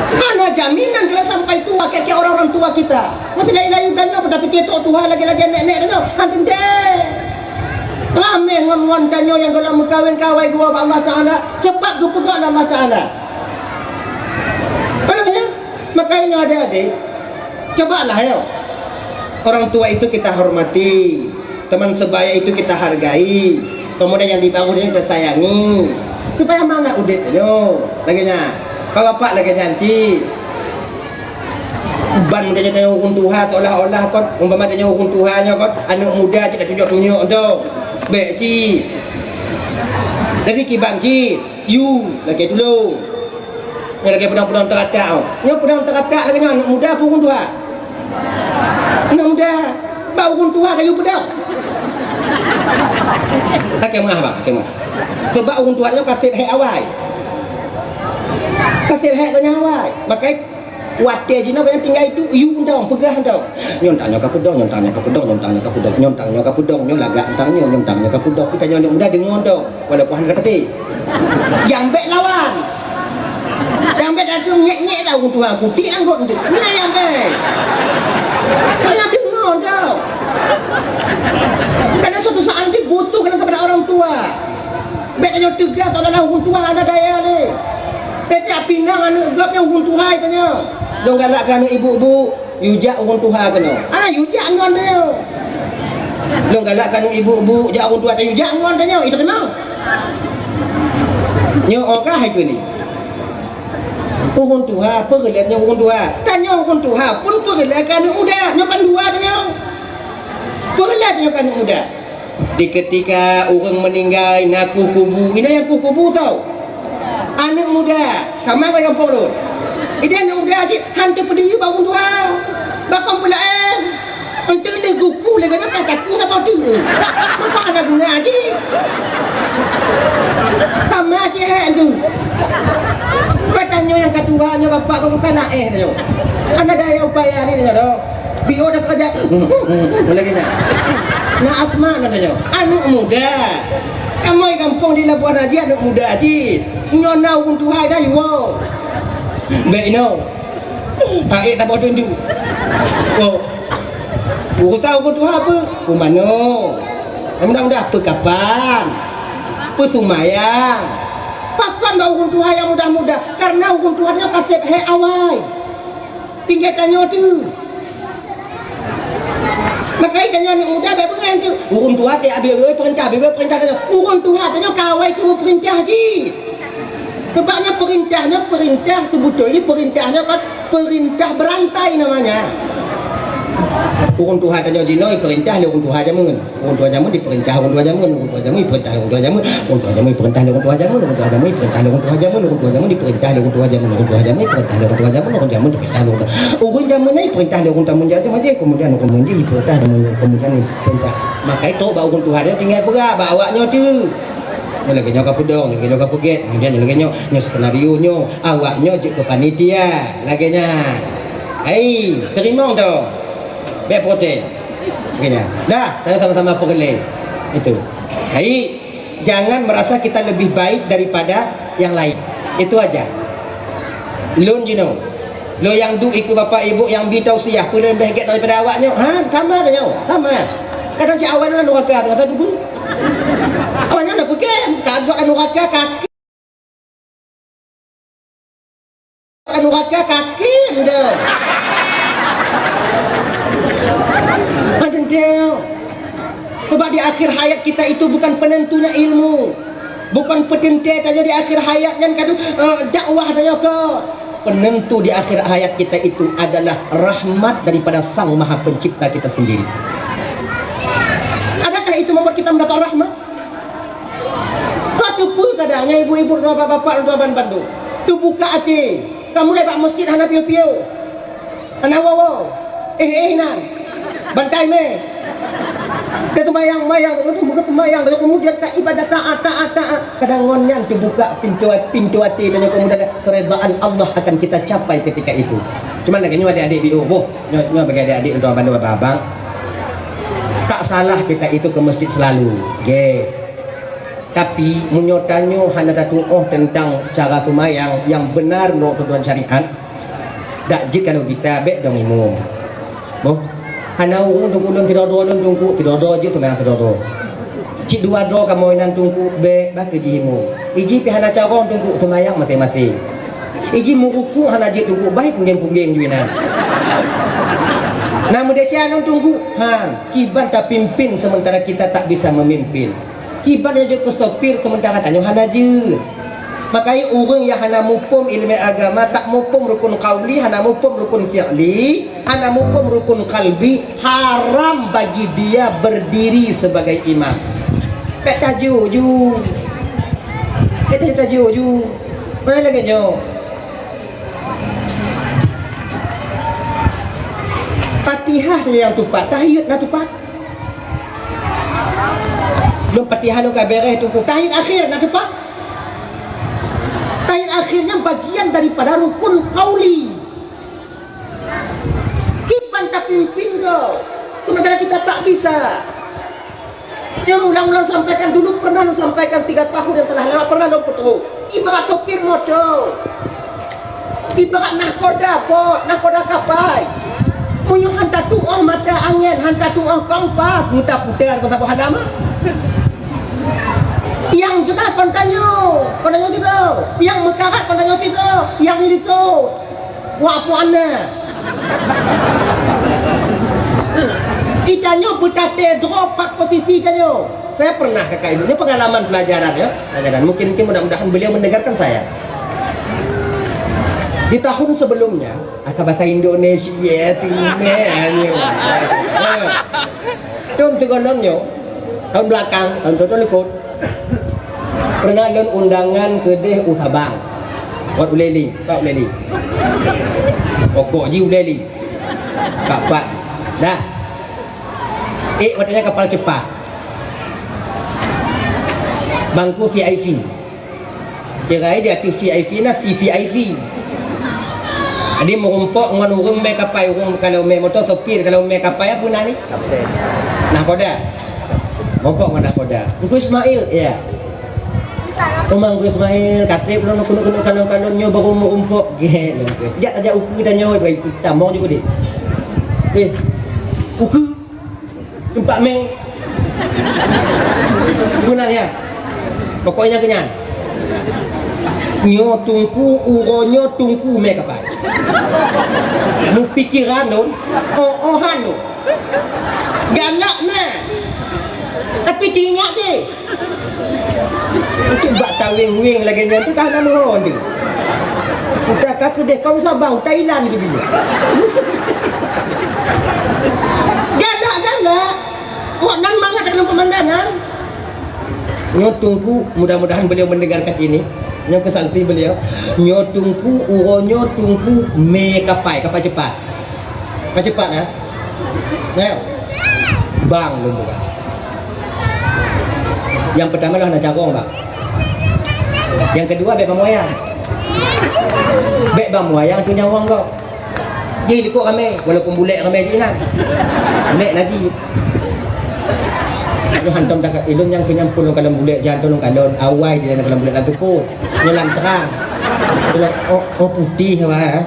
Mana jaminan kalau sampai tua kayak, kayak orang-orang tua kita? Masih layu-layu dan nyoe pada pikir tu Tuhan lagi-lagi nenek-nenek dan nyoe. Hati deh. Ramai ngon-ngon dan nyoe yang kalau mengkawin kawai gua Allah Taala, sebab geupeugah Allah Taala. Makanya, makanya adik-adik, cobalah ya. Orang tua itu kita hormati, teman sebaya itu kita hargai, pemuda yang di bawah itu kita sayangi. Supaya mangat udép tanyoe. Lagèe nyan. Pak bapak lagèe nyan cit. Ban tanyoe-tanyoe ureueng tuha seolah-olah kon, umpama tanyoe ureueng tuha nyoe kon, aneuk muda cit tatunjuk-tunjuk tu. Bèk cit. Jadi kiban cit, yue lakèe tulông. Nyoe lagèe peudong-peudong teuratak, oh. Nyoe peudong teuratak lagèe nyoe aneuk muda apa ureueng tuha? Aneuk muda. Bak ureueng tuha ka yue peudong. Lakèe meu'ah, bah, lakèe meu'ah. Sebab ureueng tuha nyoe ka sép hék awai. Ka sép hék geuh nyan awai. Makai watèe jinoe nyang tinggai tu yue undong, peugah undong. Nyoe tang nyoe ka peudong, nyoe tang nyoe ka peudong, nyoe tang nyoe ka peudong, nyoe tang nyoe ka peudong, nyoe lagak tang nyoe, nyoe tang nyoe ka peudong. Kita nyoe aneuk muda deungö undong. Walaupun hana dapeté. Nyang bèk lawan. Nyang bèk takheun nyèk-nyèk dah ureueng tuha, kutik anggôt eunteuk. Nyan nyang bèk. Nyan deungö dah. Karena suatu saat nanti butuh kalian kepada orang tua. Bèk tanyoe teugas, seolah-olah ureueng tuha hana daya lé. Tiep-tiep pinang aneuk gob nyan ureueng tuha tanyoe. Lôn galak keu aneuk ibu-ibu. Yue jak ureueng tuha keunoe. Ah, yue jak ngon tanyoe. Lôn galak keu aneuk ibu-ibu, jak ureueng tuha, yue jak ngon tanyoe, itu keunoe. Nyoe oh ka hai keunoe. Ureueng tuha, peureulèe nyoe ureueng tuha. Tanyoe ureueng tuha pun peureulèe keu aneuk muda, nyoe ban dua tanyoe. Peureulèe tanyoe keu aneuk muda. Di ketika ureueng meuninggai na kuh kubu, inoe nyang kuh kubu tau. Aneuk muda, sama ngon nyang gampông lôn. Jadi aneuk muda cit han teupeudiyeu bak ureueng tuha. Bak kon peulaén. Eunteuk lé guku lé gata ka taku saboh teuk. Maka hana guna cit. Sama cit tu. Bak tanyoe nyang ka tuha nyoe bapak kau bukan laén nyoe. Hana daya upaya ni nyoe doh. Bio dah kerja. Lagi nyan. Na asma na tanyoe. Aneuk muda. Kamoe gampông di Labuhan Haji aneuk muda cit. Nyoe na ureueng tuha dah yue. Bèk inoe. Taék taboh tunjuk. Oh. Urusan ureueng tuha apa? Peumanö. Mudah-mudah peukapan. Peusumayang. Pakon bak ureueng tuha nyang muda-muda? Karena ureueng tuha nyoe ka sép hék awai. Tinggai tanyoe tu. Makanya tanyoe aneuk muda bèk beungèh tu. Ureueng tuha teuh abéh-abéh peurintah, abéh-abéh peurintah tanyoe. Ureueng tuha tanyoe ka awai keu peurintah cit. Sebab nyoe peurintah nyoe, peurintah seubeutôi jih peurintah nyoe kan peurintah berantai namanya. Ureueng tuha tanyoe jinoe peurintah lé ureueng tuha jameun. Ureueng tuha jameun dipeurintah ureueng tuha jameun, ureueng tuha jameun dipeurintah lé ureueng tuha jameun, ureueng tuha jameun dipeurintah lé ureueng tuha jameun, ureueng tuha jameun dipeurintah lé ureueng tuha jameun, ureueng tuha jameun dipeurintah lé ureueng tuha jameun, ureueng jameun dipeurintah lé ureueng tuha. Ureueng jameun nyan dipeurintah lé ureueng jameun nyan, kemudian ureueng jameun jih dipeurintah, kemudian dipeurintah. Maka itu bak ureueng tuha nyan tinggai peugah bak awak nyoe tu. Nyoe lagèe nyoe ka peudong, lagèe nyoe ka peugèt, kemudian lagèe nyoe, nyoe skenario nyoe, awak nyoe jeuet keu panitia, lagèe nyan. Hai, teurimong tu. Bèk protes. Lagèe nyan. Dah, kita sama-sama peureulèe. Itu. Hai, jangan merasa kita lebih baik daripada yang lain. Itu aja. Lôn jinoe. Lôn nyang duek ikeue bapak ibu nyang bi tausiah, peue lôn bèh gèt daripada awak nyoe? Ha, sama tanyoe, sama. Kadang cit awak nyoe nuraka tu, kata dubu. Awak nyoe na peugah, ka gèt nuraka kaki. Nuraka kaki muda. Ada dia. Sebab di akhir hayat kita itu bukan penentunya ilmu. Bukan peuteuntèe tanyoe di akhir hayat nyan ka tu, eh, dakwah tanyoe ka. Penentu di akhir hayat kita itu adalah rahmat daripada Sang Maha Pencipta kita sendiri. Adakah itu membuat kita mendapat rahmat? Ka teupeue kadang nyan ibu-ibu, bapak-bapak, bandum. Teubuka até. Ka mulai bak meuseujid hana piôh-piôh. Hana woe-woe. Eh, eh, nan. Bantai mé. Dia teumayang-mayang, dia meukeuteumayang, dia kemudian ka ibadah taat, taat, taat. Kadang ngon nyan teubuka pintoe, pintoe até, dan kemudian keredaan Allah akan kita capai ketika itu. Cuma lagèe nyoe adik-adik di, oh, boh. Nyoe, nyoe bagi adik-adik, untuk abang, abang. Tak salah kita itu ke masjid selalu. Ge. Tapi, meunyoe tanyoe hana tatu'oh teuntang cara seumayang nyang beunar nurot tuntutan syariat, dak jeuet kalau bisa bèk dong imum. Boh, hana ureueng dong ulôn sidroe-droe lôn Teungku, sidroe-droe jeuet seumayang sidroe-droe. Cit dua droe kamoe nan Teungku, bèk, bah keu jih imum. Iji pih hana carông Teungku, seumayang maséng-maséng. Iji meurukuk hana jeuet Teungku, bah punggeng-punggeng ju inan. Nah, meudesya lôn Teungku, han, kiban tapimpin sementara kita tak bisa memimpin. Kiban nyang jeuet keu sopir, sementara tanyoe hana jeuet. Makajih ureueng nyang hana muphom ileumèe agama, tak muphom rukun qauli, hana muphom rukun fi'li, hana muphom rukun qalbi, haram bagi dia berdiri sebagai imam. Bèk tajuek ju. Bèk tajuek ju. Peue lagèe nyoe. Fatihah saja nyang teupat, tahiyat na teupat. Lom Fatihah lom ka bèrèh tu, tahiyat akhir na teupat. Tahiyat akhir nyan bagian daripada rukun qauli. Kiban tapimpin keu, sementara kita tak bisa. Nyang ulang-ulang sampaikan dulu, pernah lôn sampaikan tiga tahun yang telah lewat, pernah lôn peutrok. Ibarat sopir moto. Ibarat nahkoda bot, nahkoda kapai. Meunyoe han tatu'oh mata angén, han tatu'oh kompas, meuta putéh bak saboh halaman. Nyang jeumah kon tanyoe, kon tanyoe sidroe. Nyang meukarat kon tanyoe sidroe. Nyang likot. Wak puana. Itanyoe beutaté droe pat posisi tanyoe. Saya pernah kakak ibu, ini pengalaman pelajaran ya, pelajaran. Mungkin, mungkin mudah-mudahan beliau mendengarkan saya. Di tahun sebelumnya, aka bahasa Indonesia tu nyo. Tahun segolom nyo, tahun belakang, tahun, tahun likot. Pernah lôn undangan keudeh u Sabang. Wat Ulèe Lheue, Pak Ulèe Lheue. Pokok jih Ulèe Lheue. Pak, Pak. Dah. Eh, watèe nyan kapal cepat. Bangku V I P. Kira di ateuh V I P na V V I P. Jadi meurumpok ngon ureueng mè kapai, ureueng kalau mè moto sopir, kalau mè kapai apa na ni? Kapten. Nahkoda. Meurumpok ngon nahkoda. Teungku Ismail, ya. Uma Teungku Ismail, ka trép lôn keuneuk-keuneuk kalon-kalon nyoe baru meurumpok. Gèt lôn. Jak tajak ukeue tanyoe, bagi tamong juga deh. Eh, ukeue. Empat mè. Beuna ya. Pokoknya keunyan. Nyoe Teungku, uroe nyoe Teungku mè kapai. Meupikiran lôn, oh-ohan lôn. Galak na. Tapi teuingat deh. Untuk bak taweng-weng lagèe nyan tu ka hana meuho tu. Udah ka keudeh kaum Sabang, Thailand tu bila. Galak-galak. Awak nan mangat dalam pemandangan. Nyoe Teungku, mudah-mudahan beliau mendengarkan ini. Nyoe keu saksi beliau. Nyoe Teungku, uroe nyoe Teungku mè kapai, kapai cepat. Kapai cepat, ya. Nah, bang lôn buka. Yang pertama lah nak carong, bang. Yang kedua, bèk bang wayang. Bèk bang wayang tu nyawong kau. Di likot ramè, walaupun bulèk ramè jih inan. Bulèk lagi. Nyoe hantom takat ilôn nyang keu nyampôn lôn kalon bulèk, jantung lôn kalon, awai di dalam kalon bulèk lam teupôt. Nyoe lam trang. Nyoe, oh, oh, putih awak, eh.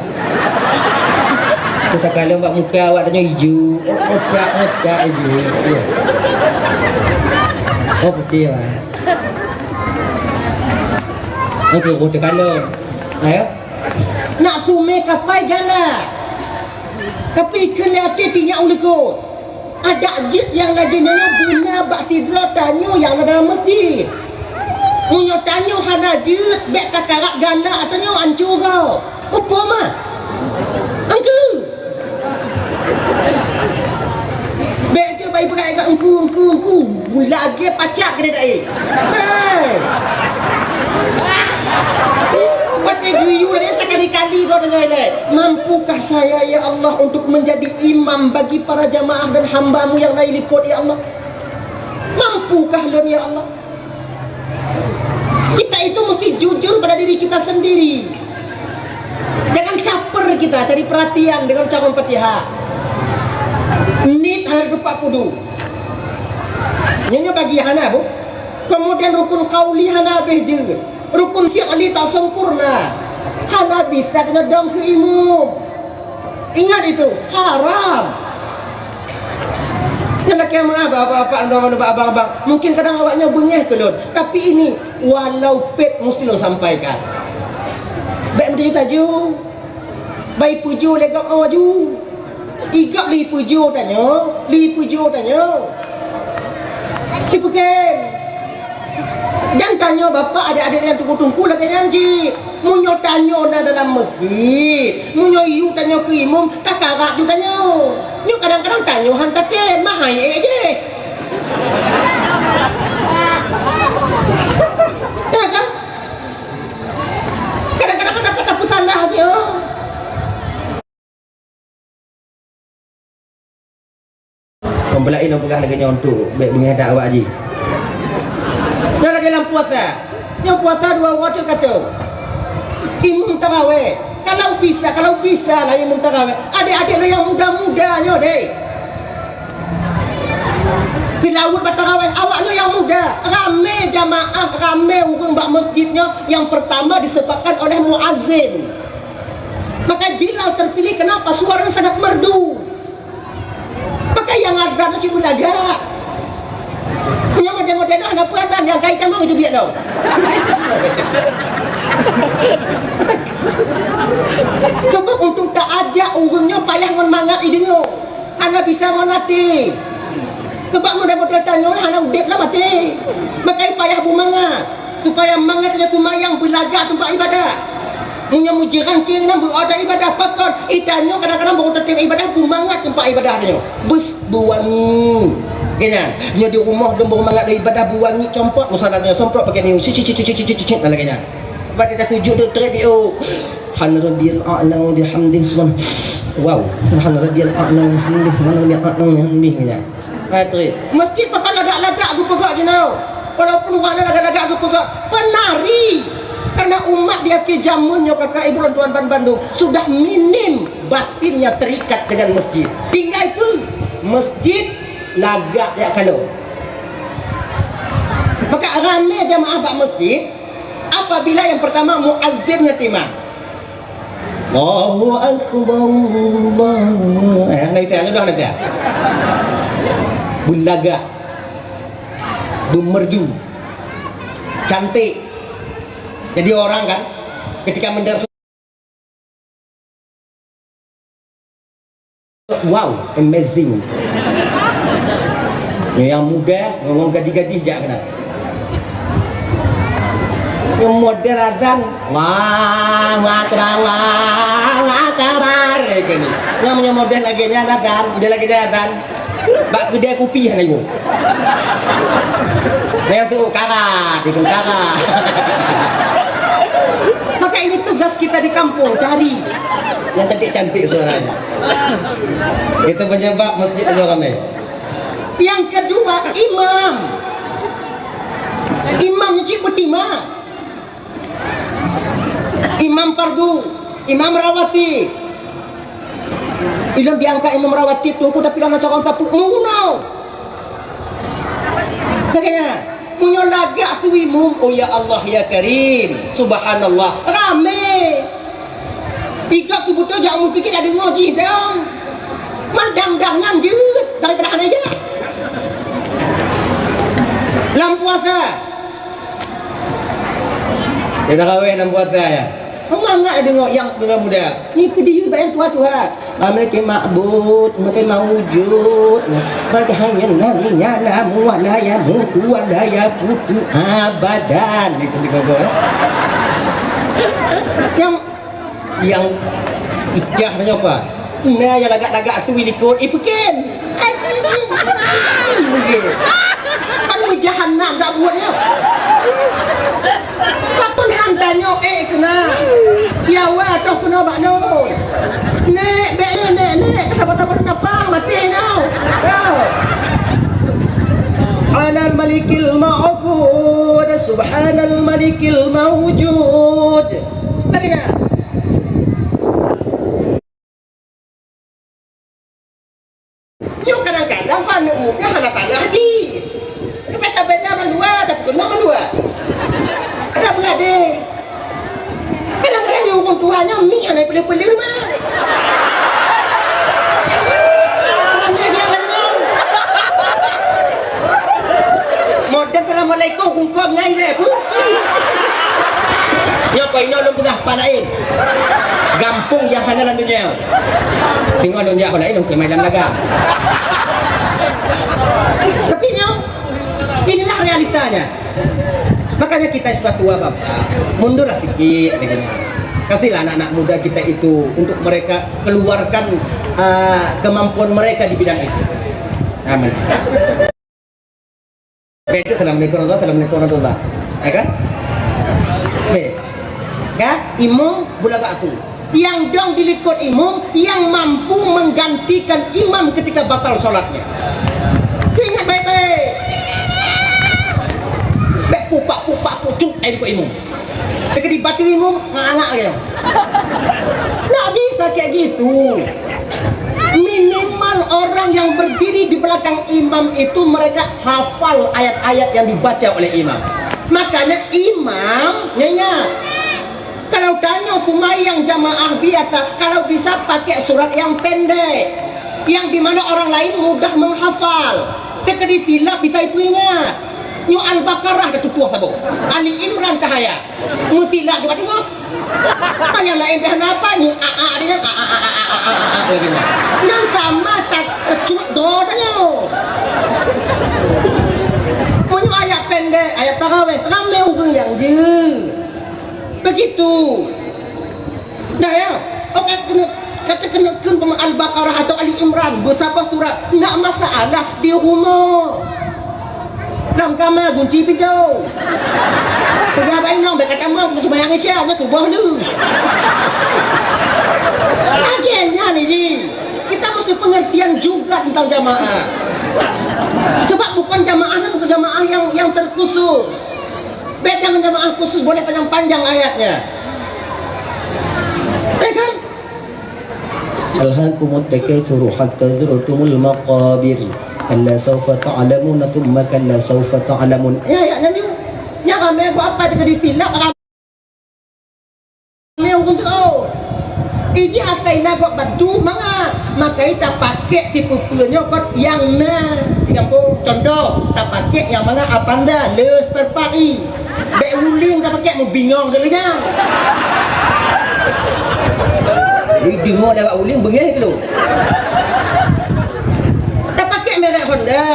Nyoe takalon bak muka awak tanyoe ijo. Oh, otak, otak ijo. Ya. Oh, putih awak. Nyoe keu roh takalon. Ayo. Nak sumé kapai galak. Tapi keu lé até tinyak u likot. Adak jeuet nyang lagèe nyoe beuna bak sidroe tanyoe nyang na dalam meuseujid. Meunyoe tanyoe hana jeuet, bèk takarat galak tanyoe anco gob. Peue mah? Engkeu. Bèk keu bai beurai keu engku, engku, engku. Lagèe pacak keu dai. Hei. Watèe Yue lagèe takali-kali droe tanyoe ilèe, "Mampukah saya, ya Allah, untuk menjadi imam bagi para jamaah dan hamba-Mu yang na likot, ya Allah? Mampukah lôn, ya Allah?" Kita itu mesti jujur pada diri kita sendiri. Jangan caper kita, cari perhatian dengan ucapan Fatihah. Niet harus tepat kudu. Nyoe, nyoe bagi hana, Bu. Kemudian rukun qauli hana habéh jeuet. Rukun fi'li tak sempurna. Hana bisa keuneuk dong keu imum. Ingat itu, haram. Nyan lakèe meu'ah bak bapak-bapak, abang-abang. Mungkin kadang awak nyoe beungèh keu lôn, tapi ini walau pet mesti lôn sampaikan. Bèk meutaju-taju. Bai pujoe lé gob laju. Igab lé pujoe tanyoe, lé pujoe tanyoe. Sipeukém. Dan tanyoe bapak, adék-adék nyang teungku-teungku lagèe nyan cit. Meunyoe tanyoe na dalam masjid, meunyoe yue tanyoe keu imum, takarak ju tanyoe. Nyoe kadang-kadang tanyoe han tatém, mahai ék jih. Ya kan? Kadang-kadang kan dapat tapeusalah cit, oh. Kon peulaén lôn peugah lagèe nyoe untuk bèk beungèh that awak jih. Nyoe lagèe lam puasa. Nyoe puasa dua uroe teuk kacau. Imum tarawèh. Kalau bisa, kalau bisa lah imum tarawèh. Adék-adék lôn nyang muda-muda nyoe deh. Seulaweuet bak tarawèh, awak nyoe nyang muda. Ramé jamaah, ramé ureueng bak masjid nyoe nyang pertama disebabkan oleh muazzin. Maka Bilal terpilih, kenapa? Suaranya sangat merdu. Maka nyang azan tu cuma lagak. Nyang model-model tu hana peue azan, nyang kai tamong itu biak tau. Sebab untuk taajak ureueng nyoe payah ngon mangat ideungoe. Hana bisa ngon até. Sebab model-model tanyoe hana udép lam até. Maka payah beumangat. Supaya mangat lé seumayang beulagak teumpat ibadah. Meunyoe meujeurangkéng nan beuoda ibadah pakon, itanyoe kadang-kadang baru tatém ibadah beumangat teumpat ibadah tanyoe. Bus beuwangi. Kaya nyan. Nyoe di rumoh dum beumangat lé ibadah beuwangi compot, musala tanyoe somprot pakai minyeuk. Cit, cit, cit, dan lagèe nyan. Lepas kita sujud tu trép, oh. Subhana rabbiyal a'la wa bihamdih. Subhan-, wow. Subhana rabbiyal a'la wa bihamdih. Subhana rabbiyal a'la wa bihamdih. Kaya nyan. Hai, trép. Masjid pakon lagak-lagak geupeugah jinoe. Walaupun awak nyan lagak-lagak geupeugah, penari. Karena umat di akhir zaman nyoe, kakak ibu lôn tuan ban bandum, sudah minim batinnya terikat dengan masjid. Tinggai peue? Masjid lagak jak kalo. Maka ramé jamaah bak masjid apabila yang pertama muazzin ngon imam. Allahu Akbar, Allah. Eh, nanti, nanti, nanti. Beulagak. Beumerdu. Cantik. Jadi orang kan, ketika mendengar wow, amazing. Nyang muda, ngon gadih-gadih jak keunan. Nyang model azan, Allahu Akbar, Allahu Akbar, eh, keunan. Nyang, nyang model lagèe nyan azan, model lagèe nyan azan. Bak keudè kupi hana iwoe. Nyang tu karat, itu karat. Maka ini tugas kita di kampung, cari yang cantik-cantik suaranya. Itu penyebab masjid itu ramai. Yang kedua, imam. Imam cit beutimang. Imam fardu, imam rawatib. Ilôn diangkat imam rawatib teungku, tapi lôn hana carông sapeue, meurunoe. Lagèe nyan, meunyoe lagak su imum, oh ya Allah ya Karim, subhanallah, ramé. Ikot seubeutôi jak u meuseujid, jak deungoe jih dong. Man dang-dang nyan jeuet daripada hana jak. Lam puasa, ya, tarawih lam puasa, ya. Mangat deungoe nyang muda-muda. Ni peudiyeu bak nyang tuha-tuha. Ramé ke ma'bud, ramé ke maujud. Bak hanya nani nyana muwa la ya mutu wa la ya putu abadan. Ni peudiyeu, eh. Nyang, nyang ijah nyoe apa? Na nyang lagak-lagak su likot, eh, peugét. Ai, ai, ai, ai, peugét. Kan meujahanam dak buet nyoe. Pakon han tanyoe, eh, keunan. Nyawa toh keunoe bak lôn. Nek, bèk nek, nek, nek, kata-kata pun tapang, maté nyoe. Yo. Anal malikil ma'bud, subhanal malikil maujud. Lagi dah. Nyoe kadang-kadang aneuk muda hana tanah jih. Tapi tabeda mandua, tapi kena mandua. Ada pun ada. Kadang-kadang di hukum Tuhan nyoe mi hana peleuh-peleuh mah. Ramai siang katanya. Model assalamualaikum, hukum ngai leh pun. Nyoe kok inoe lôn peugah pat laén. Gampông nyang hana lam dunia. Singoh lôn jak laén lôn keumai lam dagang. Tapi nyoe, inilah realitanya. Makanya kita sudah tua, Bapak, mundurlah sikit, katanya. Kasihlah anak-anak muda kita itu untuk mereka keluarkan, ah, kemampuan mereka di bidang itu. Amin. Baik, assalamualaikum warahmatullahi, assalamualaikum warahmatullahi. Ya kan? Okey. Kan? Imum bula bak tu. Yang dong di likot imum yang mampu menggantikan imam ketika batal sholatnya. Ingat baik-baik. Bèk pupak-pupak pucuk ai likot imum. Ketika dibantu imum, nganga lagi. Tak bisa kayak gitu. Minimal orang yang berdiri di belakang imam itu mereka hafal ayat-ayat yang dibaca oleh imam. Makanya imam, ya, ya. Kalau tanyoe seumayang jamaah biasa, kalau bisa pakai surat yang pendek, yang di mana orang lain mudah menghafal. Teuka disilap bisa ipeuingat. Nyoe Al-Baqarah dah tutoh saboh. Ali Imran ka haya. Meusilap di bateungoh. Ayat laén pih hana apa, nyoe a, a, a, a, a, lagi nyan. Nyan sama tak kecut do tanyoe. Meunyoe ayat pendek, ayat tarawih, ramé ureueng nyang jeuet. Begitu. Dah ya. Oke, kena, kata kena kheun peumaha Al-Baqarah atau Ali Imran, beusaboh surat, ndak masalah di rumoh. Lam kama gunci pintoe. Peugah bak inong, bèk ka tamong, keu seumayang Isya, nyoe tuboh lé. Akhirnya nih, Ji, kita mesti pengertian juga tentang jamaah. Sebab bukan jamaah ni, bukan jamaah yang, yang terkhusus. Beda dengan jamaah khusus boleh panjang-panjang ayatnya. Ya kan? Alhaakumut takatsuru hatta zurtumul maqabir. Kalla saufa ta'lamuna tsumma kalla saufa ta'lamun. Ya, ayatnya ni. Nyang ramé buat apa teuka disilap, ramé ureueng tu. Iji atai na gob bantu mangat. Makai tapakék sipeue-peue nyoe kot nyang na. Di gampông, contoh, tapakék nyang mangat Avanza, le spare part i. Bèk Wuling tapakék, meubingong lé nyan. Jadi deungoe lewat Wuling beungéh keu lôn. Tapakék merek Honda.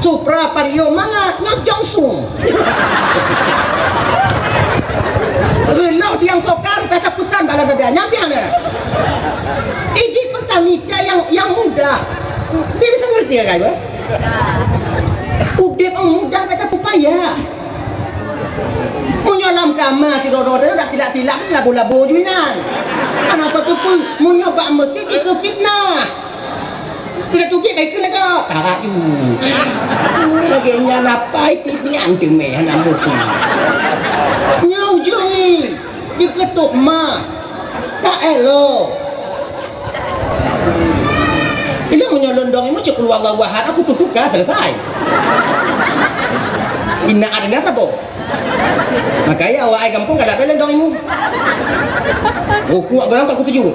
Supra, Vario mangat, nyoe Jong Sung. Reuloh biang sokar, peta pesan bala dada, nyang piang na. Iji peutamita yang, yang mudah. Dia bisa ngerti ya, guys? Udép nyang mudah, peta pupaya. Meunyoe lam kama sidroe-droe dak tilak-tilak, labo-labo ju inan. Hana tateupeue, meunyoe bak meuseujid jikeu fitnah. Tidak tubiet kai keu lagak. Tarak ju. Lagèe nyan apai pih nyan teumé hana muphom. Nyoe ujong i. Jikeutok ma. Tak elok. Ilong meunyoe lôn dong imeum cit qul huwallahu ahad, aku tutup ka selesai. Inna a'taina saboh. Makanya awak ai gampông kada keuneuk dong imeum. Rukuk goh lom ka kutuju.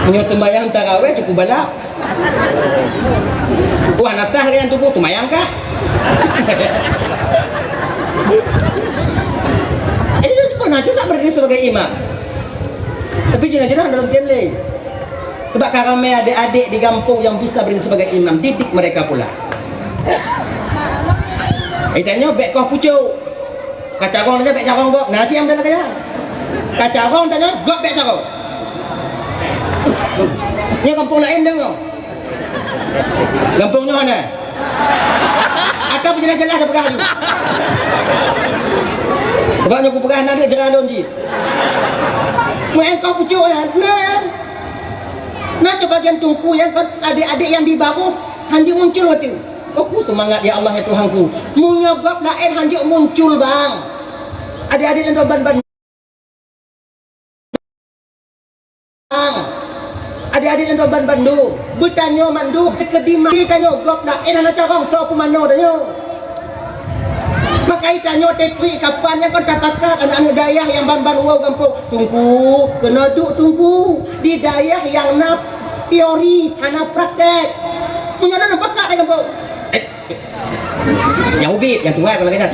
Meunyoe teumayang tarawih cukup balak. Wah, nasah lagèe nyan tuboh, teumayang kah? Jadi, pernah juga berdiri sebagai imam. Tapi jinoe-jinoe dalam game lain. Sebab ka ramé adék-adék di gampông nyang bisa berdiri sebagai imam, didik mereka pula. Itanyoe bèk koh pucôk. Ka carông tanyoe bèk carông gob. Na siam dalam kaya. Ka carông tanyoe gob bèk carông. Nyoe gampông laén deungoe. Gampông nyoe hana. Ka beujeulaih-jeulaih dah peugah laju. Sebab nyoe kupeugah na deuek jeuet lôn jih. Meu'en kau pucuk nyan, na. Na seubagian teungku nyang kon adék-adék nyang di baboh hanjeuet muncul watèe. Oh, ku seumangat, ya Allah, ya Tuhanku. Meunyoe gob laén hanjeuet muncul, bang. Adék-adék nyang ban-ban Adék-adék dan ban bandum, beutanyoe mandum, teukeudi maté tanyoe, gob laén hana carông soe peumanoe tanyoe. Maka tanyoe teupri kapan nyang kon tapakat aneuk-aneuk dayah nyang ban-ban woe gampông. Teungku, keunoe duek Teungku, di dayah nyang na teori, hana praktek. Meunyoe na pakat di gampông. Nyang ubit, nyang tuha kalau kata.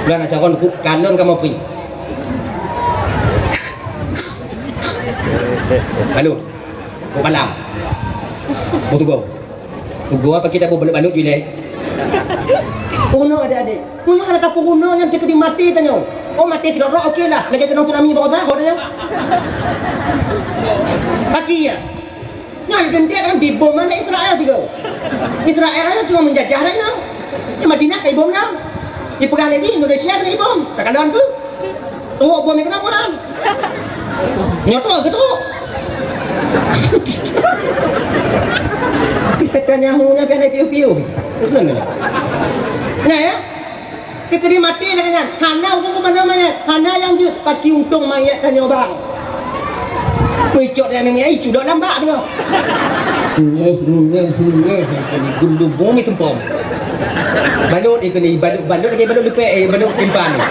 Bulan acara nuku kalon kamu pri. Balut. Kok malam. Kok tugo. Tugo apa kita buat balut-balut jule? Uno ada adik. Memang ada kapung uno yang cek di mati tanya. Oh, mati sidok, oke lah. Lagi kena tsunami bawah sah, kau tanya. Kaki ya. Nyan geuntiek kan dibom oleh Israel sigoe. Israel nyan cuma menjajah dak nyan. Di Madinah ka ibom nyan. Dipeugah lé jih Indonesia kena ibom. Takalon tu. Tuwok bom nyan kenapa han? Nyoe tu ke tu? Netanyahu nyan pian piu-piu. Betul nyan. Nah ya. Teukeudi maté lagèe nyan, hana ureueng peumanoe manyèt, hana nyang jeuet, paki untông manyèt tanyoe bang. Peucok dan mimi ai cudok lam bak teungoh. Ngeh, ngeh, ngeh, ngeh, keuneuk gundum bumi seumpom. Balot, eh, keuneuk balot, balot lagèe balot leupek, eh, balot timpan ni.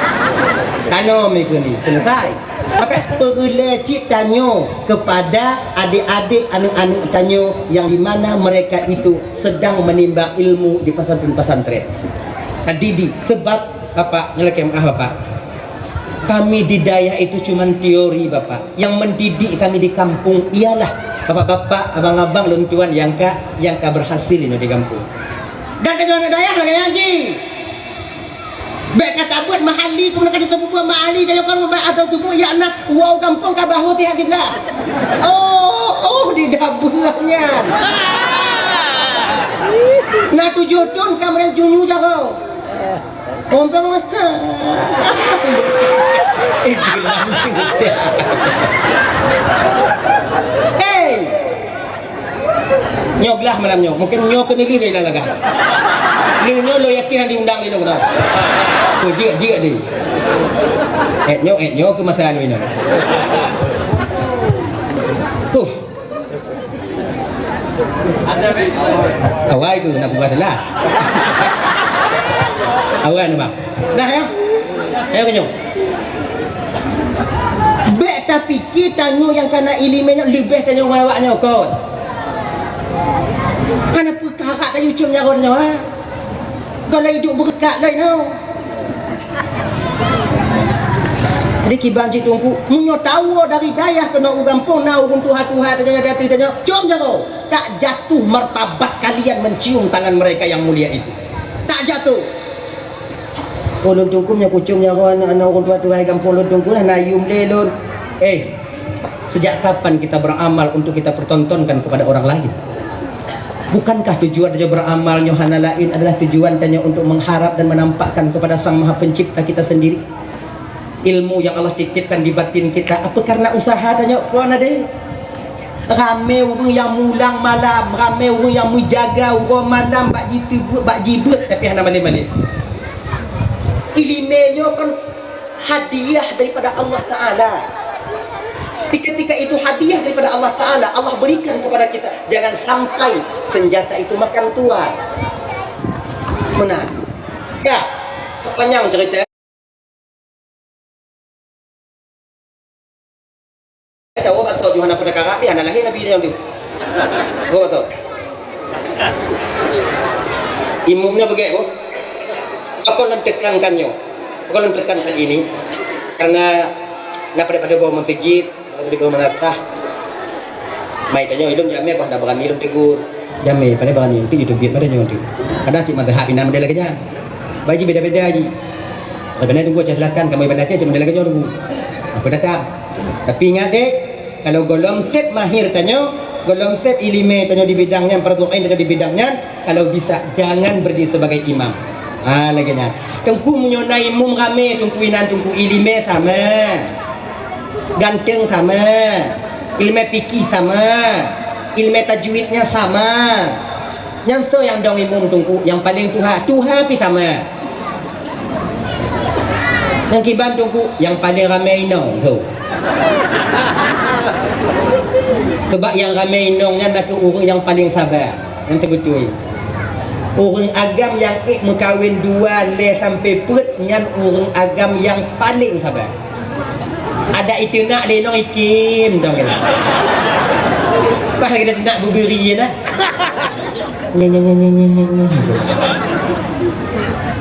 Tanom ni keuneuk, selesai. Maka peureulèe cit tanyoe kepada adik-adik, aneuk-aneuk tanyoe yang di mana mereka itu sedang menimba ilmu di pesantren-pesantren. Tadi di sebab Bapak, nyoe lakèe meu'ah Bapak. Kami di dayah itu cuman teori, Bapak. Yang mendidik kami di kampung ialah bapak-bapak, abang-abang lôn tuan nyang ka, nyang ka berhasil inoe di kampung. Dan tanyoe aneuk dayah lagèe nyan jih. Bèk ka tabeuet mahali, keumudian ka teupeubuet mahali, tanyoe kon meubat atau tubuet, yakna woe gampông ka bahwa sihat siblah. Oh, oh, di dabeuh nyan. Na tujoh thon ka meunan junyu jaroe. Ompong meuka. Eh, jilan tu dah. Eh. Nyoe glah malam nyoe. Mungkin nyoe keuneuk lé lagak. Lé nyoe lo yakin hana diundang lé nyoe tau. Tu jeuet-jeuet deh. Eh nyoe, eh nyoe keu masa anu nyoe. Huh. Awai tu nak buka telat. Awai ni bang. Dah ya? Ayo kenyong. Bèk tapike tanyoe nyang kana ileumèe nyoe leubeh tanyoe ngon awak nyoe kon. Hana peukara tanyoe cok nyaron nyoe ha. Kon lagèe iduek beureukat lagèe nyoe. Jadi kiban cit teungku, meunyoe tawoe dari dayah keunoe u gampông na ureueng tuha-tuha tanyoe nyang ateueh tanyoe, com jaroe, tak jatuh martabat kalian mencium tangan mereka yang mulia itu. Tak jatuh. Oh lôn teungku meunyoe kucom jaroe aneuk-aneuk ureueng tuha-tuha gampông lôn teungku na yum lé lôn. Eh, Sejak kapan kita beramal untuk kita pertontonkan kepada orang lain? Bukankah tujuan tanyoe beramal nyoe hana lain adalah tujuan tanyoe untuk mengharap dan menampakkan kepada Sang Maha Pencipta kita sendiri? Ilmu yang Allah titipkan di batin kita, apa karena usaha tanyoe? Kon adé. Ramé ureueng nyang mulang malam, ramé ureueng nyang meujaga uroe malam bak jiteubiet, bak jibeuet, tapi hana malém-malém. Ileumèe nyoe kon hadiah daripada Allah Ta'ala. Ketika itu hadiah daripada Allah Ta'ala, Allah berikan kepada kita. Jangan sampai senjata itu makan tuan. Benar. Ya, panjang cerita. Ada orang atau Yohana pada karak ni, hana lahir Nabi dia tu. Orang atau imumnya begitu. Apa yang tekankan nyo? Apa yang tekankan ini? Karena na pada-pada bawa masjid, pada-pada bawa madrasah. Mai tanyoe ilong jamé kok hana berani ilong tegur. Jamé pada berani untuk YouTube pada nyoe tu. Kadang cik mazhab inan model lagèe nyan. Bagi beda-beda ji. Tapi nak tunggu cah silakan kamu ibadah cah cuma lagèe nyoe tunggu. Apa datang? Tapi ingat dek, kalau golom set mahir tanyoe, Gohlom sép iéleumé tanyoe di bidang nyan, fardhu ain tanyoe di bidang nyan, kalau bisa jangan berhenti sebagai imam. Ha, lagèe nyan. Teungku, meunyoe na imum ramé, teungku inan, teungku, iéleumé sama. Ganteng sama. Iéleumé fikih sama. Iéleumé tajwidnya sama. Nyan soe nyang dong imum, teungku? Nyang paleng tuha. Tuha pih sama. Nyang kiban, teungku, nyang paleng ramé inong tu. Sebab nyang ramé inong nyan nakeuh ureueng nyang paleng saba. Nyang teubeutôi. Ureueng agam nyang ék meukawen dua, lhèe sampoe peuet, nyan ureueng agam nyang paleng saba. Adak iteunak lé inong ikim, dong keunan. Bah kita teunak bubiri na. Nye, nye, nye.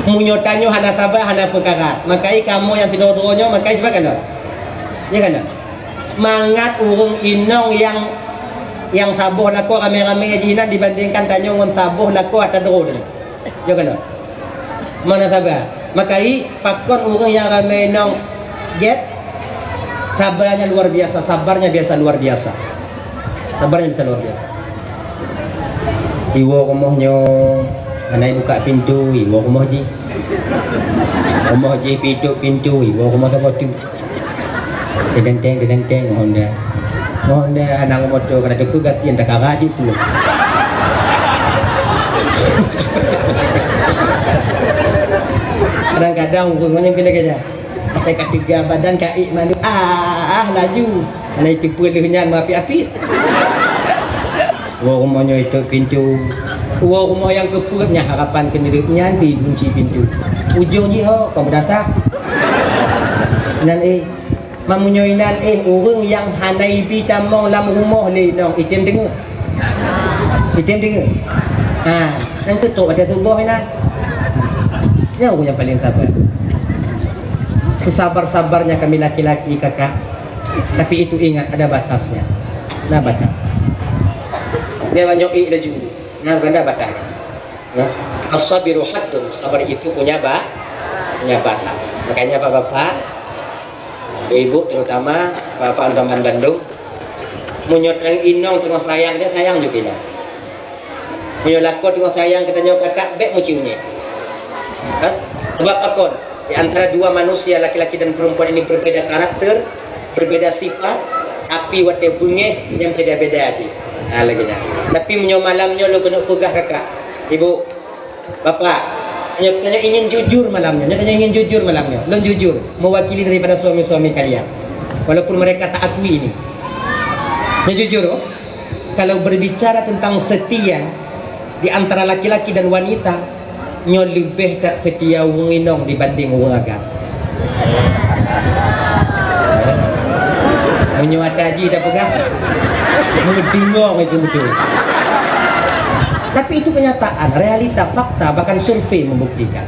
Meunyoe tanyoe hana saba, hana peukara. Makai kamoe nyang sidroe-droe nyoe, makai sibagai nyoe. Ya kan? Mangat ureueng inong nyang, nyang saboh lakoe ramé-ramé jihnyan dibandingkan tanyoe ngon saboh lakoe ata droe tadi. Ya kan? Mana saba? Makai pakon ureueng nyang ramé inong gét, sabarnya luar biasa, sabarnya biasa luar biasa. Sabarnya bisa luar biasa. Iwoe rumoh nyoe, hana ibuka pintu, iwoe rumoh jih. Rumoh jih pih itôp pintu, iwoe rumoh saboh teuk. Tedeng-teng, tedeng-teng, ngon Honda. Ngon Honda, hana ngon moto, kana teupeue gasien, takara cit pun. Kadang-kadang ureueng nyan kena kerja. Atai ka teuga badan ka ék mandum. Ah, ah, laju. Hana iteupeue lheueh nyan meuapit-apit. Woe rumoh nyoe itôp pintu. Woe rumoh nyang keupeuet nyan harapan keuneulheueh nyan pih gunci pintu. Ujong jih ho, kon meudasah. Nan éh, meunyoe inan éh, ureueng nyang hana ibi tamong lam rumoh lé inong, item deungoe. Item deungoe. Ha, nyang teutrok watèe tuboh inan. Nyan ureueng nyang paleng sabar. Sesabar-sabarnya kami laki-laki, kakak. Tapi itu ingat, ada batasnya. Nah, batas. Biar banyak ik laju. Nah, ada batas. Nah, as-sabiru haddun, sabar itu punya ba-, punya batas. Makanya, Bapak-bapak, Ibu, terutama Bapak teman bandung, meunyoe inong teungoh sayang, dia sayang juga inong. Meunyoe lakoe teungoh sayang geutanyoe kakak, bèk meuciunyék. Ha? Sebab pakon? Di antara dua manusia, laki-laki dan perempuan ini berbeda karakter, berbeda sifat, tapi watèe beungéh nyang beda-beda cit. Ha, lagèe nyan. Tapi meunyoe malam nyoe lôn keuneuk peugah kakak, Ibu, Bapak, nyoe tanyoe ingin jujur malam nyoe. Nyoe tanyoe ingin jujur malam nyoe. Lôn jujur, mewakili daripada suami-suami kalian. Walaupun mereka tak akui ini. Nyoe jujur, oh. Kalau berbicara tentang setia di antara laki-laki dan wanita, nyoe leubeh that seutia ureueng inong dibanding ureueng agam. Meunyoe ata jih tapeugah, meudeungoe itu beutôi. Tapi itu kenyataan, realita, fakta, bahkan survei membuktikan.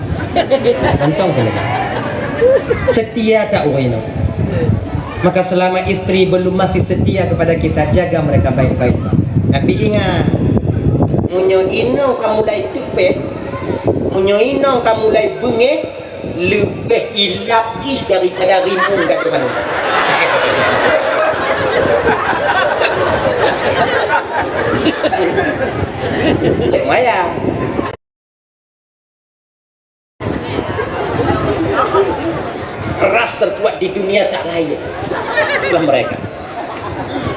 Nonton keuh lagèe. Setia tak ureueng inong? Maka selama istri belum masih setia kepada kita, jaga mereka baik-baik. Tapi ingat, meunyoe inong ka mulai tupéh, meunyoe inong ka mulai beungéh, leubeh ilap jih daripada rimueng gadoh aneuëk. Lumayan. Ras terkuat di dunia tak lain. Itulah mereka.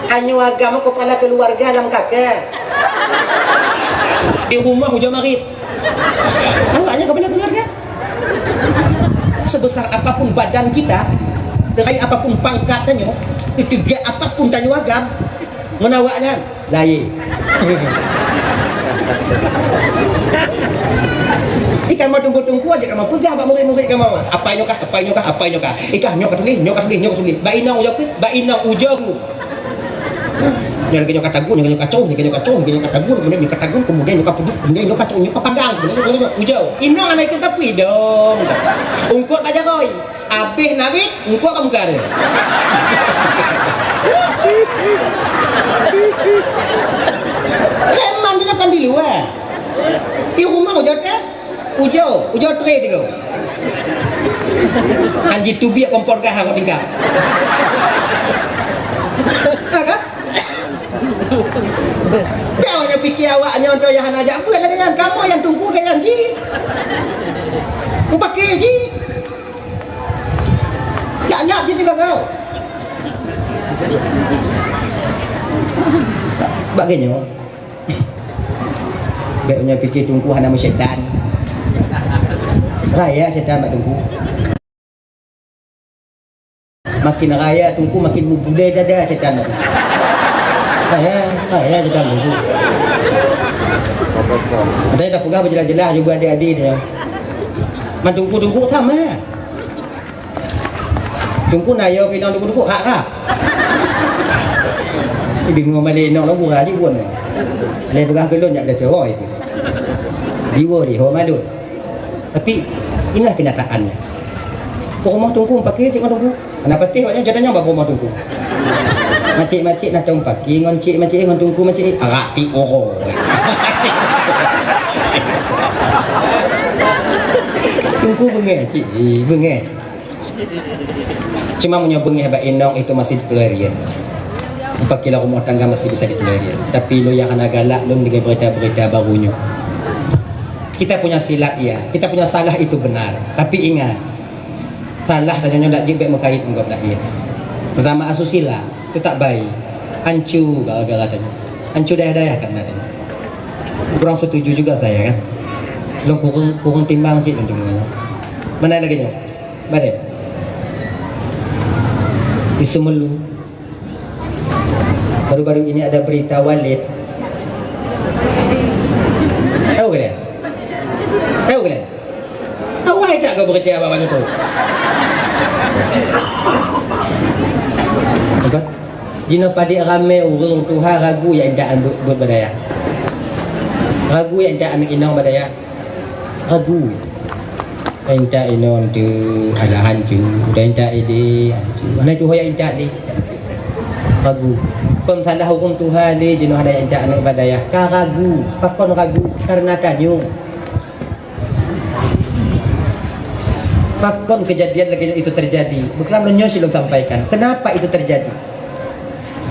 Tanyoe agam kepala keluarga lam kaka. Di rumah ujoe marit. Awaknyan kepala keluarga. Sebesar apapun badan kita, setinggi apapun pangkat tanyoe, setegak apapun tanyoe agam, ngon awaknyan laén. Ikan mau tunggu-tunggu aja kamu pegang bak murid-murid kamu. Apa nyoe kah? Apa nyoe kah? Apa nyoe kah? Ikan nyoe ka tulis, nyoe ka tulis, nyoe ka tulis. Bak inong ujoe keuh, bak inong ujoe keuh. Nyoe lagèe nyoe ka tagun, nyoe lagèe nyoe ka cong, nyoe lagèe nyoe ka cong, kemudian nyoe ka tagun, kemudian nyoe ka puduk, kemudian nyoe ka cong, nyoe ka panggang, kemudian nyoe ka ujoe. Inong aneuk keuh tapi dong. Ungkot bak jaroe. Abéh narit, ungkot ka muka dia. Leman dia kan di luar. Di rumah ujoe teh. Ujoe, ujoe tre tiga. Anji tubiak kompor gah aku tinggal. Ha, kan? Bèk awak nyan pike awak nyoe droe nyang hana jak beuet lagèe nyan, kamoe nyang teungku lagèe nyan cit. Mupake cit. Jak nyab cit tinggai keu. Bak geuh nyoe. Bèk nyoe pike teungku hana meusyetan. Raya syetan bak teungku. Makin raya teungku, makin meubulée dada syetan. Raya, raya syetan teungku. Tapi dah peugah beujeulaih-jeulaih juga adik-adik dia. Man teungku-teungku sama. Teungku na yo keu inong teungku-teungku, hak-hak. Deungoe malée inong lagu raji pun. Lé peugah keu lôn jak beulatih ho itu. Diwo di ho malôn. Tapi inilah kenyataannya. Peurumoh teungku mupake cit ngon teungku. Hana patéh awak nyoe, jada nyoe bak peurumoh teungku. Macik-macik na tông paki ngon cik, macik ngon teungku, macik arak ti oro. Teungku beungéh cit, beungéh. Cuma meunyoe beungéh bak inong itu masih ditolerir. Mupake lam rumah tangga masih bisa ditolerir. Tapi lôn nyang hana galak lôn deungoe berita-berita baru nyoe. Kita punya silap iya, kita punya salah itu benar. Tapi ingat, salah tanyoe nyoe dak jeuet bèk meukait ngon gob laén. Pertama asusila, teutab bayi. Ancu gara-gara tanyoe. Ancu dayah-dayah karena tanyoe. Kurang setuju juga saya kan. Lôn kurang, kurang timbang cit lôn deungoe nyoe. Mana lagèe nyoe? Balik. Di Seumelu. Baru-baru ini ada berita Walid. Tahu kalian? Tahu kalian? Awai tak kau berita awak banyak tu? Apa? Jinoe padé ramé ureueng tuha ragu jak intat buet, buet bak dayah. Ragu jak intat aneuk inong bak dayah. Ragu. Intat inong tu alah hancu, dan intat idéh hancu. Hana tuha jak intat lé. Ragu. Kon salah ureueng tuha lé jinoe hana jak intat aneuk bak dayah. Ka ragu. Pakon ragu? Karena tanyoe. Pakon kejadian lagèe itu terjadi? Beukelam nyoe cit lôn sampaikan. Kenapa itu terjadi?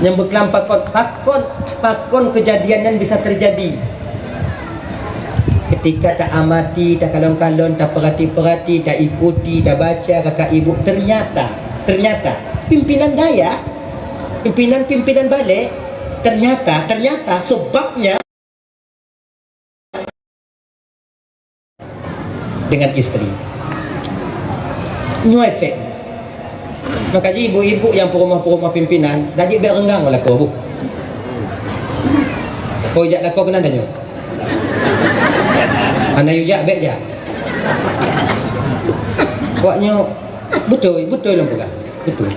Nyang beukelam pakon, pakon, pakon kejadian nyan bisa terjadi? Ketika taamati, takalon-kalon, tapeurati-peurati, taikuti, tabaca kakak ibu, ternyata, ternyata pimpinan dayah, pimpinan-pimpinan balek, ternyata, ternyata sebabnya dengan istri. Nyoe efek. Maka jih ibu-ibu nyang peurumoh-peurumoh pimpinan, dak jeuet bèk reunggang lakoe bu. Keu jak lakoe keunan tanyoe. Hana yue jak, bèk jak. Awak nyoe beutôi, beutôi lôn peugah. Beutôi.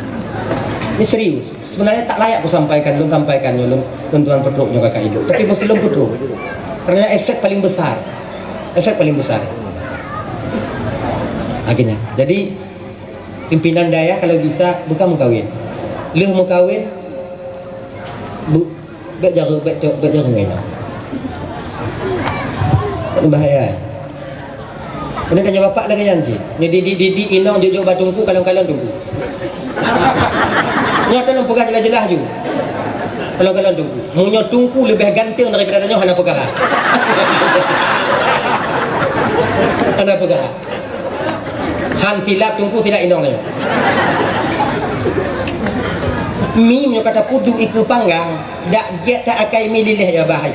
Ini serius. Sebenarnya tak layak kusampaikan, lôn sampaikan nyoe, lôn, lôn tuan peutrok nyoe kakak ibu. Tapi mesti lôn peutrok. Karena efek paling besar. Efek paling besar. Akhirnya. Jadi, pimpinan dayah kalau bisa bukan meukawen. Lheueh meukawen, bu-, bèk jaroe, bèk, bèk jaroe ngon inong. Ini bahaya. Keuneuk tanyong bapak lagèe nyan cit. Nyoe didik-didik inong jok-jok bak teungku, kalon-kalon teungku. Nyoe ka lôn peugah jeulaih-jeulaih ju. Kalon-kalon teungku. Meunyoe teungku leubeh ganteng daripada tanyoe, hana peukara. Hana peukara. Han silap teungku, silap inong tanyoe. Mi meunyoe ka tapeuduek ikeue panggang, dak gèt that akai mi lileh ya bahai.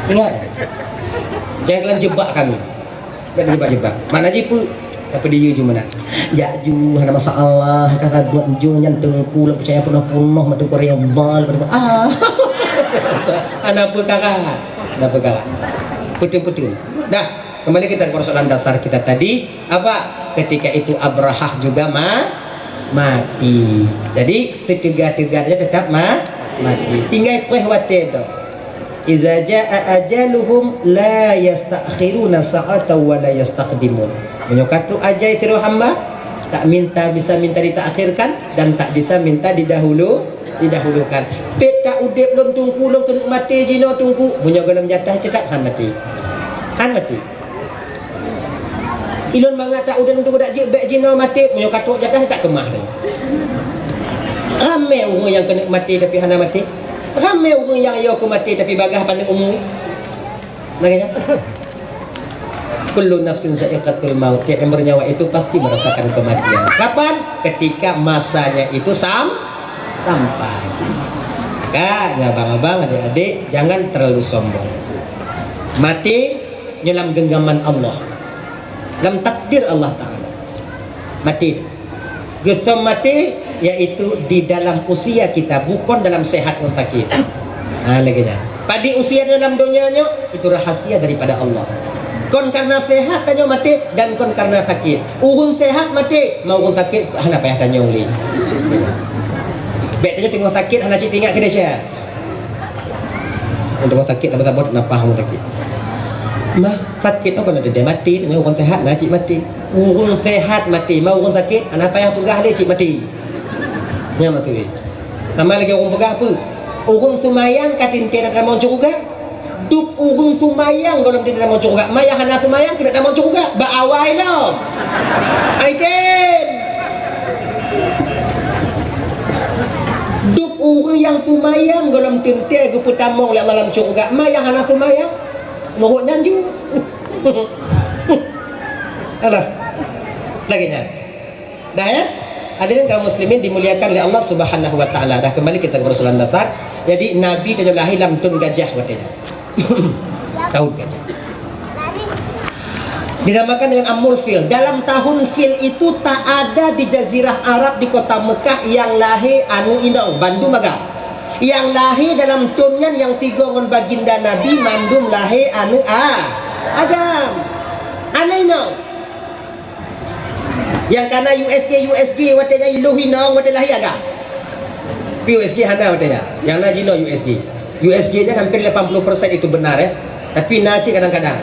Ingat. Jangan kalian jebak kami. Bèk jebak-jebak. Makna jih peue? Tapi dia ju meunan. Jak ju, hana masalah, ka buet ju nyan teungku, lam peucaya peunoh-peunoh, mak teungku ribal, ah. Hana peukara. Hana peukara. Betul-betul. Nah, kembali kita ke persoalan dasar kita tadi. Apa? Ketika itu Abrahah juga ma-, mati. Jadi, teuga-teuga saja tetap ma-, mati. Tinggai preh watèe tu. "Iza jaa ajaluhum la yasta'khiruna sa'atan wa la yastaqdimun." Meunyoe ka trok ajai sidroe hamba, tak minta, bisa minta ditakhirkan dan tak bisa minta didahulu, didahulukan. Pet ka udép lôn teungku, lôn keuneuk maté jinoe teungku. Meunyoe gohlom jatah teutab han maté. Han maté. Ilôn mangat tak udép teungku dak jeuet bèk jinoe maté, meunyoe ka trok jatah tak keumah lé. Ramé ureuëng nyang keuneuk maté tapi hana maté. Ramé ureuëng nyang yo keu maté tapi bagaih paneuk umu. Lagée nyan. Kullu nafsin za'iqatul maut, tiap yang bernyawa itu pasti merasakan kematian. Kapan? Ketika masanya itu sam-, sampai. Ka, nyan abang-abang, adik-adik, jangan terlalu sombong. Maté nyoe lam genggaman Allah. Lam takdir Allah Taala. Maté. Geusöm maté, yaitu di dalam usia kita, bukon dalam sehat ngon sakét. Ha, lagée nyan. Padum usia dalam donya nyoe, itu rahasia daripada Allah. Kon karena sehat tanyoe maté dan kon karena sakét. Ureuëng sehat maté, ma ureuëng sakét hana payah tanyong lé. Bék tanyoe teungoh sakét hana cit teuingat keu desya. Ureuëng sakét, saboh-saboh, kenapa ureuëng sakét? Nah, sakét, oh, kalau dia mati, tanya ureuëng sehat, nah, cit mati. Ureuëng sehat mati, ma ureuëng sakét, hana payah peugah lé cit mati. Nyan maksud jih. Sama lagée ureuëng peugah apa? Ureuëng seumayang ka teuntée tamong syeuruga. Dub ureuëng seumayang gohlom teuntée tamong syeuruga. Ma nyang hana seumayang keuneuk tamong syeuruga. Bak awai lom. Ai tem. Dub ureuëng nyang seumayang gohlom teuntée geupeutamong lé Allah lam syeuruga. Ma nyang hana seumayang, meuhot nyan ju. Alah. Lagée nyan. Dah, ya? Hadirin kaum muslimin dimuliakan oleh Allah Subhanahu wa Taala. Dah, kembali kita ke persoalan dasar. Jadi, Nabi tanyoe lahé lam thon gajah watée nyan. Tahun gajah. Dinamakan dengan Amul Fil. Dalam tahun Fil itu tak ada di Jazirah Arab, di kota Mekah, nyang lahé aneuk inong, bandum agam. Nyang lahé dalam thon nyan nyang sigoe ngon baginda Nabi, mandum lahé aneuk a-, agam. Aneuk inong. Nyang kana U S G, U S G, watée nyan i lôn inong, watée lahé agam. Tapi U S G hana watée nyan. Nyang na jinoe U S G. U S G nyan hampir lapan puluh persen itu benar, ya. Tapi na cit kadang-kadang.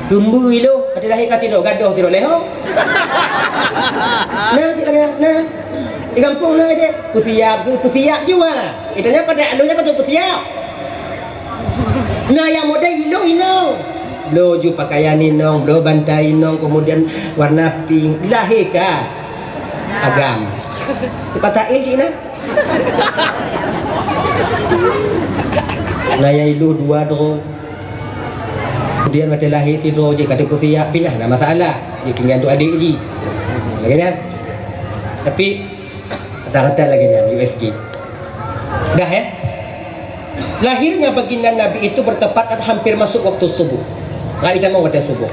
Keumbeue i lôn, watée lahé ka tidoe, gadôh tidoe lé ho. Na cit lagée, na. Di gampông na deh. Peusiap, peusiap jua. Itu nyan pada, lôn nyan pada peusiap. Na nyang model i lôn inong. Bloe ju pakaian inong, bloe bantai inong, kemudian warna pink. Lahé ka agam. Patah éh cit na. Na nyang i lôn dua droe. Kemudian watée lahé sidroe jih ka teupeusiap, pinah na masalah. Jih tinggai untuk adék jih. Lagée nyan. Tapi Rata-rata lagée nyan, U S G. Dah, ya? Lahirnya baginda Nabi itu bertepatan hampir masuk waktu subuh. Nggak ditambah waktu subuh.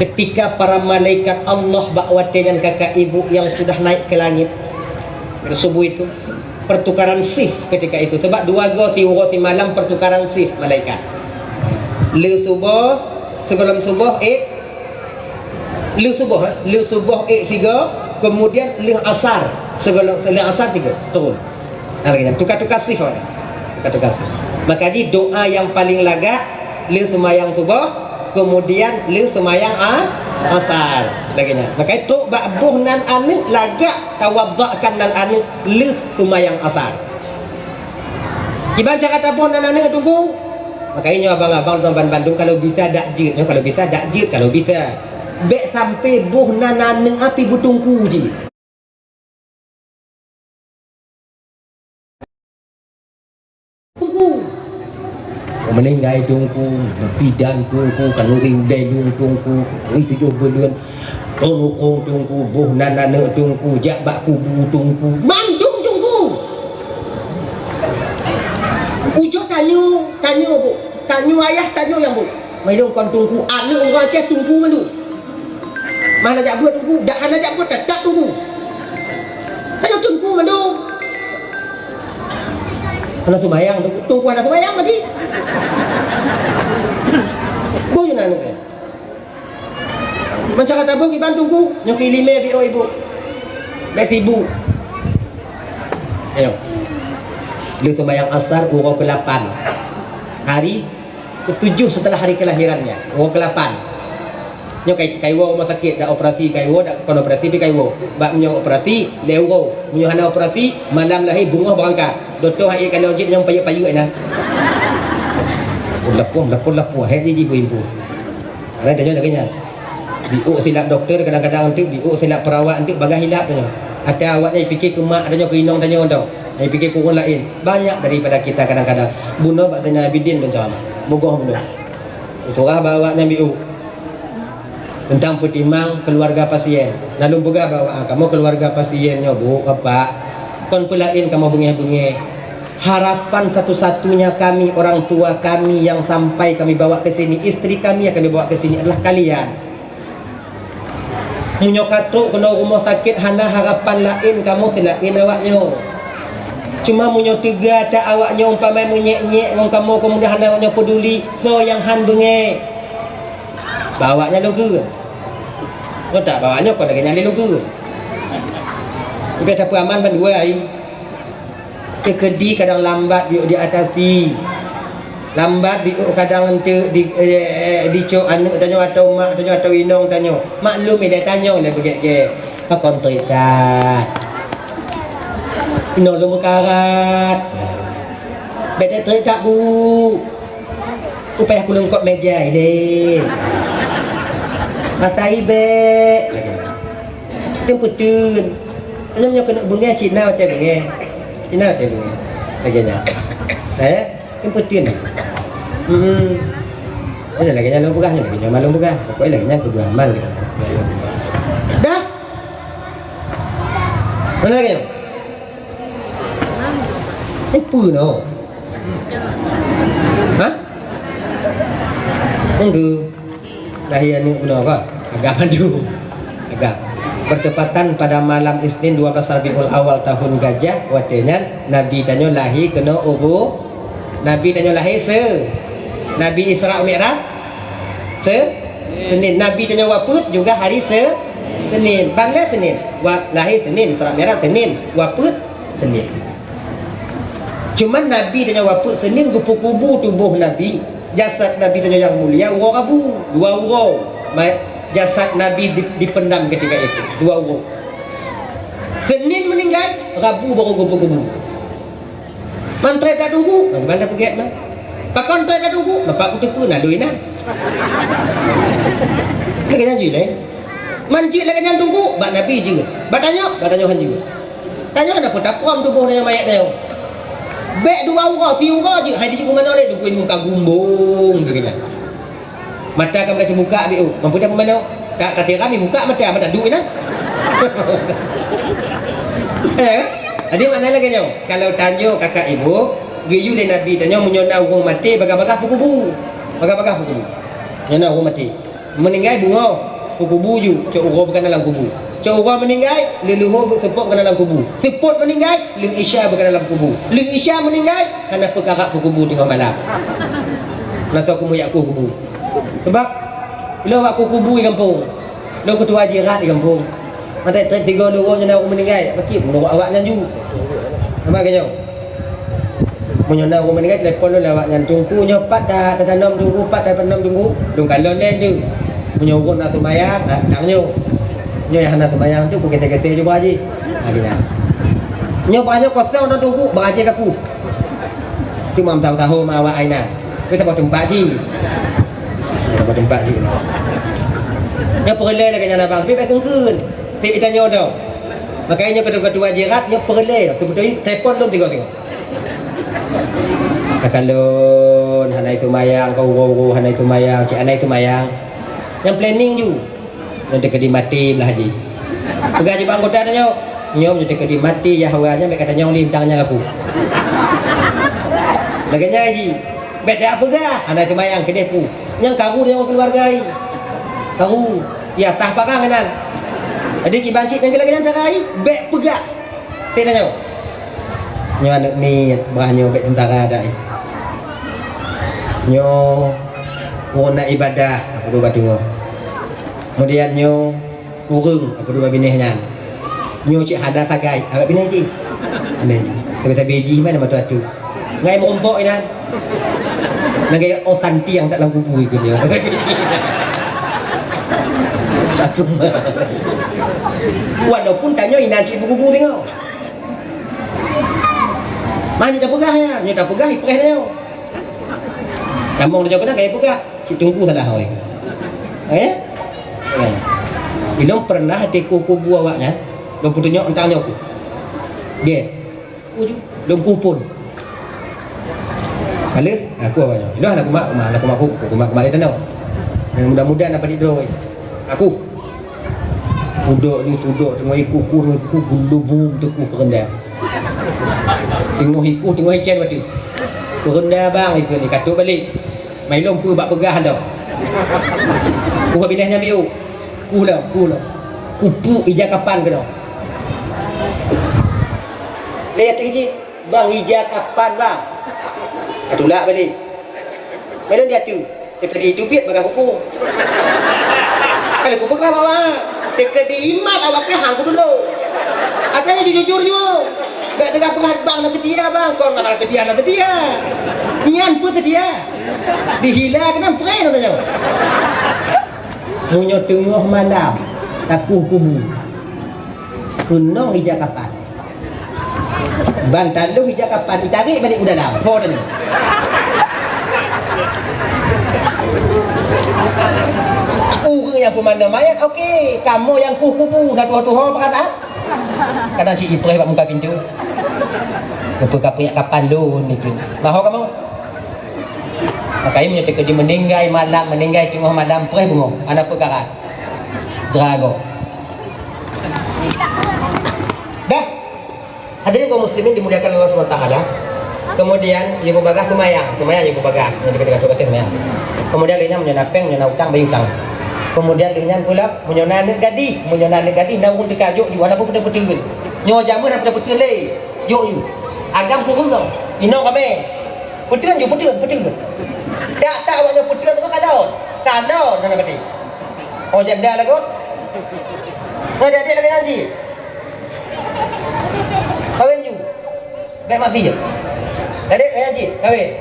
Ketika para malaikat Allah bak watée nyan kakak ibu yang sudah naik ke langit, subuh itu, pertukaran shift ketika itu. Sebab dua go, siuroe simalam pertukaran shift malaikat. Le suboh, sigohlom suboh, ék, Lheueh suboh, eh? Lheueh suboh ék sigoe, kemudian lheueh asar sigoe, lheueh asar tiga, turun. Nah, lagée nyan, tukar-tukar shift awak. Tukar-tukar shift. Maka jih doa nyang paleng lagak lheueh seumayang suboh, kemudian lheueh seumayang a-, asar. Lagée nyan. Maka trok bak boh nan aneuk lagak tawadhakkan nan aneuk lheueh seumayang asar. Kiban cara taboh nan aneuk Teungku? Maka nyoe abang-abang droe ban bandum, kalau bisa dak jeuet, nyoe kalau bisa dak jeuet, kalau bisa. Bék sampai boh nan aneuk api beuteungku jih. Teungku. Meuninggai Teungku, bidan Teungku, khanuri udeb lôn Teungku, ui tujoh buleuen. Lôn hukôm Teungku, boh nan aneuk Teungku, jak bak kubu Teungku. Mandum Teungku. Ujoe tanyoe, tanyoe bu. Tanyoe ayah, tanyoe nyang bu. Meunyoe kon Teungku, aneuk ureueng Aceh Teungku mandum. Hana jak beuet Teungku, dak hana jak beuet teutap Teungku. Tanyoe Teungku mandum. Hana seumayang Teungku, Teungku hana seumayang mati. Boh nyan aneuk nyan. Macam kata boh kiban Teungku, nyoe keu ileumèe B O ibu. Bèk sibuk. Ayo. Lheueh seumayang asar uroe keulapan. Hari ketujuh setelah hari kelahirannya, uroe keulapan. Nyoe kai, kaiwoe rumoh sakét, dak operasi kaiwoe, dak kon operasi pi kaiwoe. Bak meunyoe operasi, lhèe uroe. Meunyoe hana operasi, malam lahé beungoh beurangkat. Dokto hai keunoe jeuet nyang payeuek-payeuek inan. Leupah, leupah, leupah. Hai jih jibu-ibu. Karena tanyoe lagèe nyan. Biôk silap dokto kadang-kadang enteuk, biôk silap perawat enteuk, bagaih silap tanyoe. Ata awaknyan jipike keu mak tanyoe, keu inong tanyoe tau. Jipike keu ureueng laén. Banyak daripada kita kadang-kadang. Bunoe bak Zainal Abidin lôn ceramah. Mugoh bunoe. Lôn peugah bak awaknyan biôh. Teuntang peutimang keuluwarga pasien. Na lôn peugah bak awaknyan, kamoe keuluwarga pasien nyoe, Bu, Bapak, kon peulaén kamoe beungéh-beungéh. Harapan satu-satunya kami, orang tua kami yang sampai kami bawa ke sini, istri kami yang kami bawa ke sini adalah kalian. Meunyoe ka trok keunoe rumoh sakét, hana harapan laén kamoe seulaén awaknyoe. Cuma meunyoe teuga that awaknyoe umpama meunyék-nyék ngon kamoe, keumudian hana awaknyoe peuduli, soe nyang han beungéh? Bak awaknyan lôn kheun. Kon tak, bak awaknyoe kon lagèe nyan lé lôn kheun. Tapi tapeuaman bandua ai. Teukeudi kadang lambat biôh diatasi. Lambat biôh kadang eunteuk di, eh, dicok aneuk tanyoe atau mak tanyoe atau inong tanyoe. Maklum ilèe tanyoe lé beugèt-gèt. Pakon trép that. Inoe lôn meukarat. Bèk trép that, Bu. Upaya kuleungkot meja ilèe. Masa ibèk. Lagèe nyan. Teupeuteuet. Nyoe, nyoe keuneuk beungèh, cit na watèe beungèh. Cit na watèe beungèh. Lagèe nyan. Eh? Teupeuteuet. Hmm. Nyoe lagèe nyan lôn peugah, nyoe lagèe nyan lôn peugah. Pokoknya lagèe nyan keubeuaman kita. Dah. Mana lagèe nyoe? Eh, peue nyoe? Hah? Enggak. Lahé aneuk bunoe ka? Agam mandum. Agam. Bertepatan pada malam Isnin dua belas Rabiul Awal tahun Gajah, watèe nyan Nabi tanyoe lahé keunoe uroe, Nabi tanyoe lahé Se-, Nabi Isra Mi'raj Se-, Senin. Nabi tanyoe wafeuet juga hari Se-, Senin. Ban lé Senin. Wa-, lahé Senin, Isra Mi'raj Senin, wafeuet Senin. Cuman Nabi tanyoe wafeuet Senin geupeukubu tuboh Nabi, jasad Nabi tanyoe nyang mulia uroe Rabu, dua uroe. Ma-, jasad Nabi di-, dipendam ketika itu, dua uroe. Senin meninggai, Rabu baru geupeukubu. Man trép that Teungku, bagaimana peugèt man? Pakon trép that Teungku, bapak kuteupeue na lôn inan. Lagèe nyan jih lé. Man jeuet lagèe nyan Teungku, bak Nabi jeuet. Bak tanyoe, bak tanyoe han jeuet. Tanyoe hana peue taphom tuboh tanyoe, manyét tanyoe. Bèk dua uroe, siuroe jeuet hai jijeuet peumanö lé, dukui muka gumbong lagèe nyan. Mata ka mulai teubuka biôh, mampu dah peumanö. Ka, ka tiram ibuka mata, mata duek inan. Eh, jadi makna lagèe nyoe, kalau tanyoe kakak ibu, geuyue lé Nabi tanyoe meunyoe na ureueng maté, bagah-bagah peukubu. Bagah-bagah peukubu. Nyoe na ureueng maté. Meuninggai beungoh, peukubu ju, cok uroe beukeunong lam kubu. Cok uroe meuninggai, leuluhô seupôt beukeunong lam kubu. Seupôt meuninggai, lheueh Isya beukeunong lam kubu. Lheueh Isya meuninggai, hana peukarat peukubu teungoh malam. Na soe keumeung jak kueh kubu. Sabab, lôn wak kueh kubu di gampông. Lôn keutua jirat di gampông. Maté trép sigoe lôn nyoe na ureueng meuninggai, pakri meunurot awak nyan ju. Sama lagèe nyoe. Meunyoe na ureueng meuninggai, telepon lôn lé awak nyan, "Teungku, nyoe pat ta-, tatanom Teungku, pat tatanom Teungku?" Lôn kalon lé tu. Meunyoe ureueng na seumayang, na, na nyoe. Nyoe nyang hana seumayang tu, kugèsèe-gèsèe ju bak jih. Ha, lagèe nyan. Nyoe bak nyoe kosong na Teungku, bak jih kaku. Cuma meusaho-saho ma awak ai na. Tapi saboh teumpat jih. Saboh teumpat jih na. Nyoe peureulèe lagèe nyan abang, tapi bèk keun-keun. Tiep tanyoe tu. Makanya nyoe keudua-dua jirat nyoe peureulèe. Teubeutôi telepon lôn tiga-tiga. Takalon hana seumayang, ka uroe-uroe hana seumayang, cit hana seumayang. Nyang planning ju. Nyoe teukeudi maté blah jih. Peugah ju bak anggota tanyoe, "Nyoe meunyoe teukeudi maté Yahwa nyan bèk ka tanyong lé, tanyong nyan kaku." Lagèe nyan jih. Bèk tapeugah, hana seumayang keudeh pu. Nyang karu deungon keuluwarga jih. Karu. Ya, tah parang inan. Jadi kiban cit nyang lagèe nyan cara jih, bèk peugah. Teuh tanyoe. Nyoe aneuk miet, bah nyoe bèk teuntara dak. Nyoe ureueng na ibadah, apa dua bak teungoh. Kemudian nyoe ureueng, apa dua bak binéh nyan. Nyoe cit hana sagai, awak binéh jih. Binéh jih. Tapi-tapi jih mana mata tu. Ngai meurumpok inan. Ngai oh santiang tak lam kubu ikut nyoe. Walaupun tanyoe inan cit beukubu teungoh. Mah nyoe tapeugah ya, nyoe tapeugah ipreh nyoe. Tamong nyoe keunan kaya peugah, cit teungku salah awai. Eh? Eh. Ilôn pernah di kubu awaknyan. Lôn peutunyok teuntang nyoe ku. Gét. Ku ju, lôn ku phôn. Halo, aku awak nyoe. Ilah aku mak, mak aku mak ku, aku mak kembali tanoh. Dan mudah-mudahan dapat didroe. Aku. Udok ni tudok tengok ikut ku, tengok ikut ku, gulubung teuk ku keurenda. Tengok ikut, tengok icen bacut. Keurenda bang ikut ni, katuk balik. Mai lom peue bak peugah dah. Ku binéh nyan biu. Ku lah, ku lah. Ku puk ija kapan keunoe. Lé ateueh jih, "Bang, ija kapan, Bang?" Katulak balik. Mai lom di ateueh. Teukeudi teubiet bagah buku. Kalau ku peugah bahwa teukeudi imat awak keu hang ku dulu. Ada yang jujur-jujur jua. Bèk teuka peugah bang na seutia bang, kon na seutia na seutia. Nyan peue seutia? Dihila keunan preh na tanyoe. Meunyoe teungoh malam, takuh kubu. Keunong ija kapan. Ban taloh ija kapan, itarék balik u dalam. Ho tanyoe. Ureueng nyang peumandang mayat, oke. Kamoe nyang kuh kubu, na tuho-tuho peurasaan. Kadang cit ipreh bak muka pintu. Muka kapriek kapan lôn itu. Maho kamoe. Makajih meunyoe teukeudi meuninggai malam, meuninggai teungoh malam, preh beungoh. Hana peukara. Jra gob. Dah. Hadirin kaum muslimin dimuliakan Allah Subhanahu wa taala. Kemudian, ibu bagah seumayang, seumayang ibu bagah, nyang dikatakan tu kata seumayang. Kemudian, lheuh nyan meunyoe na péng, meunyoe na utang, bayeue utang. Kemudian, lheuh nyan pula, meunyoe na aneuk gadih, meunyoe na aneuk gadih, na ureueng teuka jok ju, hana peue peuteun-peuteun. Nyoe jameun hana peuteun-peuteun lé, jok ju. Agam kureueng tau. Inong ramé. Peuteun ju, peuteun, peuteun. Tak, tak, awak nyoe peuteun tu kalon. Kalon, hana pati. Oh, janda lagot. Nyoe adik-adik lagèe nyan cit. Kawin ju. Bèk mati. Jadi, eh, cit, kawin.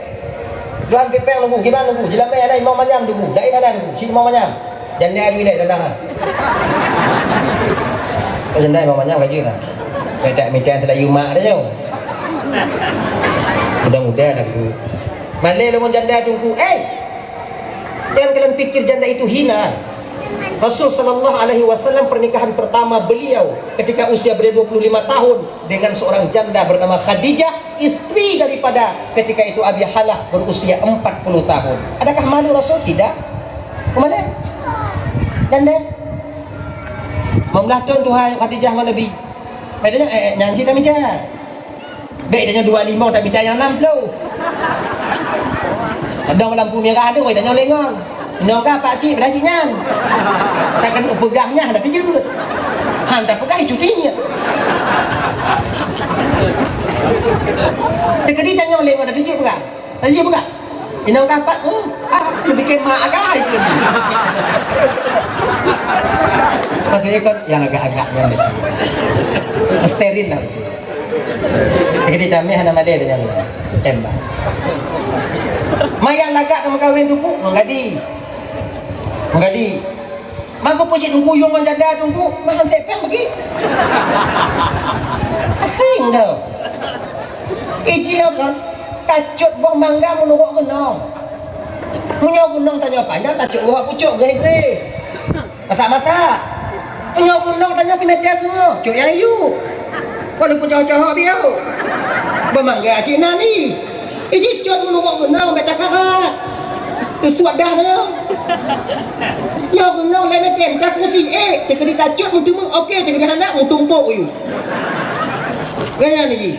Tuhan sipeng lugu, kiban lugu, jeulamèe hana imong manyam lugu, laén hana lugu, cit imong manyam. Janda aju ilèe datang ha. Janda imong manyam ka jeuet lah. Bèk tak mita teulayu mak dah jauh. Mudah-mudahan lah gitu. Malèe lôn ngon janda teungku, eh! Jangan kalian pikir janda itu hina. Rasul sallallahu alaihi wasallam pernikahan pertama beliau ketika usia beliau dua puluh lima tahun dengan seorang janda bernama Khadijah, istri daripada ketika itu Abi Halah berusia empat puluh tahun. Adakah malu Rasul? Tidak. Kemana? Janda. Lima belas tahun tu hai Khadijah ngon Nabi. Padahal eh, eh, nyan cit dah mita. Bèk tanyoe dua limong, tak mita nyang nam ploh. Kadang lampu merah tu, tanyoe lengong. Inong ka pak cik, beulah cik nyan. Tak keuneuk peugah nyan, dah teujeuet. Han, tak peugah, cuti nyan. Teukeudi tanyoe lengong, dah teujeuet peugah. Dah teujeuet peugah. Inong ka pak, hmm, ah, leubeh keu mak agak, itu lebih. Maksudnya kan yang agak-agak nyan betul. Steril lah betul. Jadi kami hana malèe dengan tembak. Mayang lagak ka meukawen teungku, meugadih. Meugadih. Mangko peucit teungku yong ngon janda teungku, mahan sepeng bagi. Asing dah. Iji apa? Tacut boh mangga meunurot gunong. Meunyoe gunong tanyoe panjang, tacut boh pucuk gréh-gréh. Masak-masak. Meunyoe gunong tanyoe simeter seungoh, cok nyang yu. Walaupun cahok-cahok bieu. Beumangga cik nani. Iji cot meunurot gunong beta karat. Tutup dah tu. Nyoe gunong lé meter, tak kursi, eh, teukeudi tacut meuteumé, oke, teukeudi hana meutumpok yu. Gaya ni ji.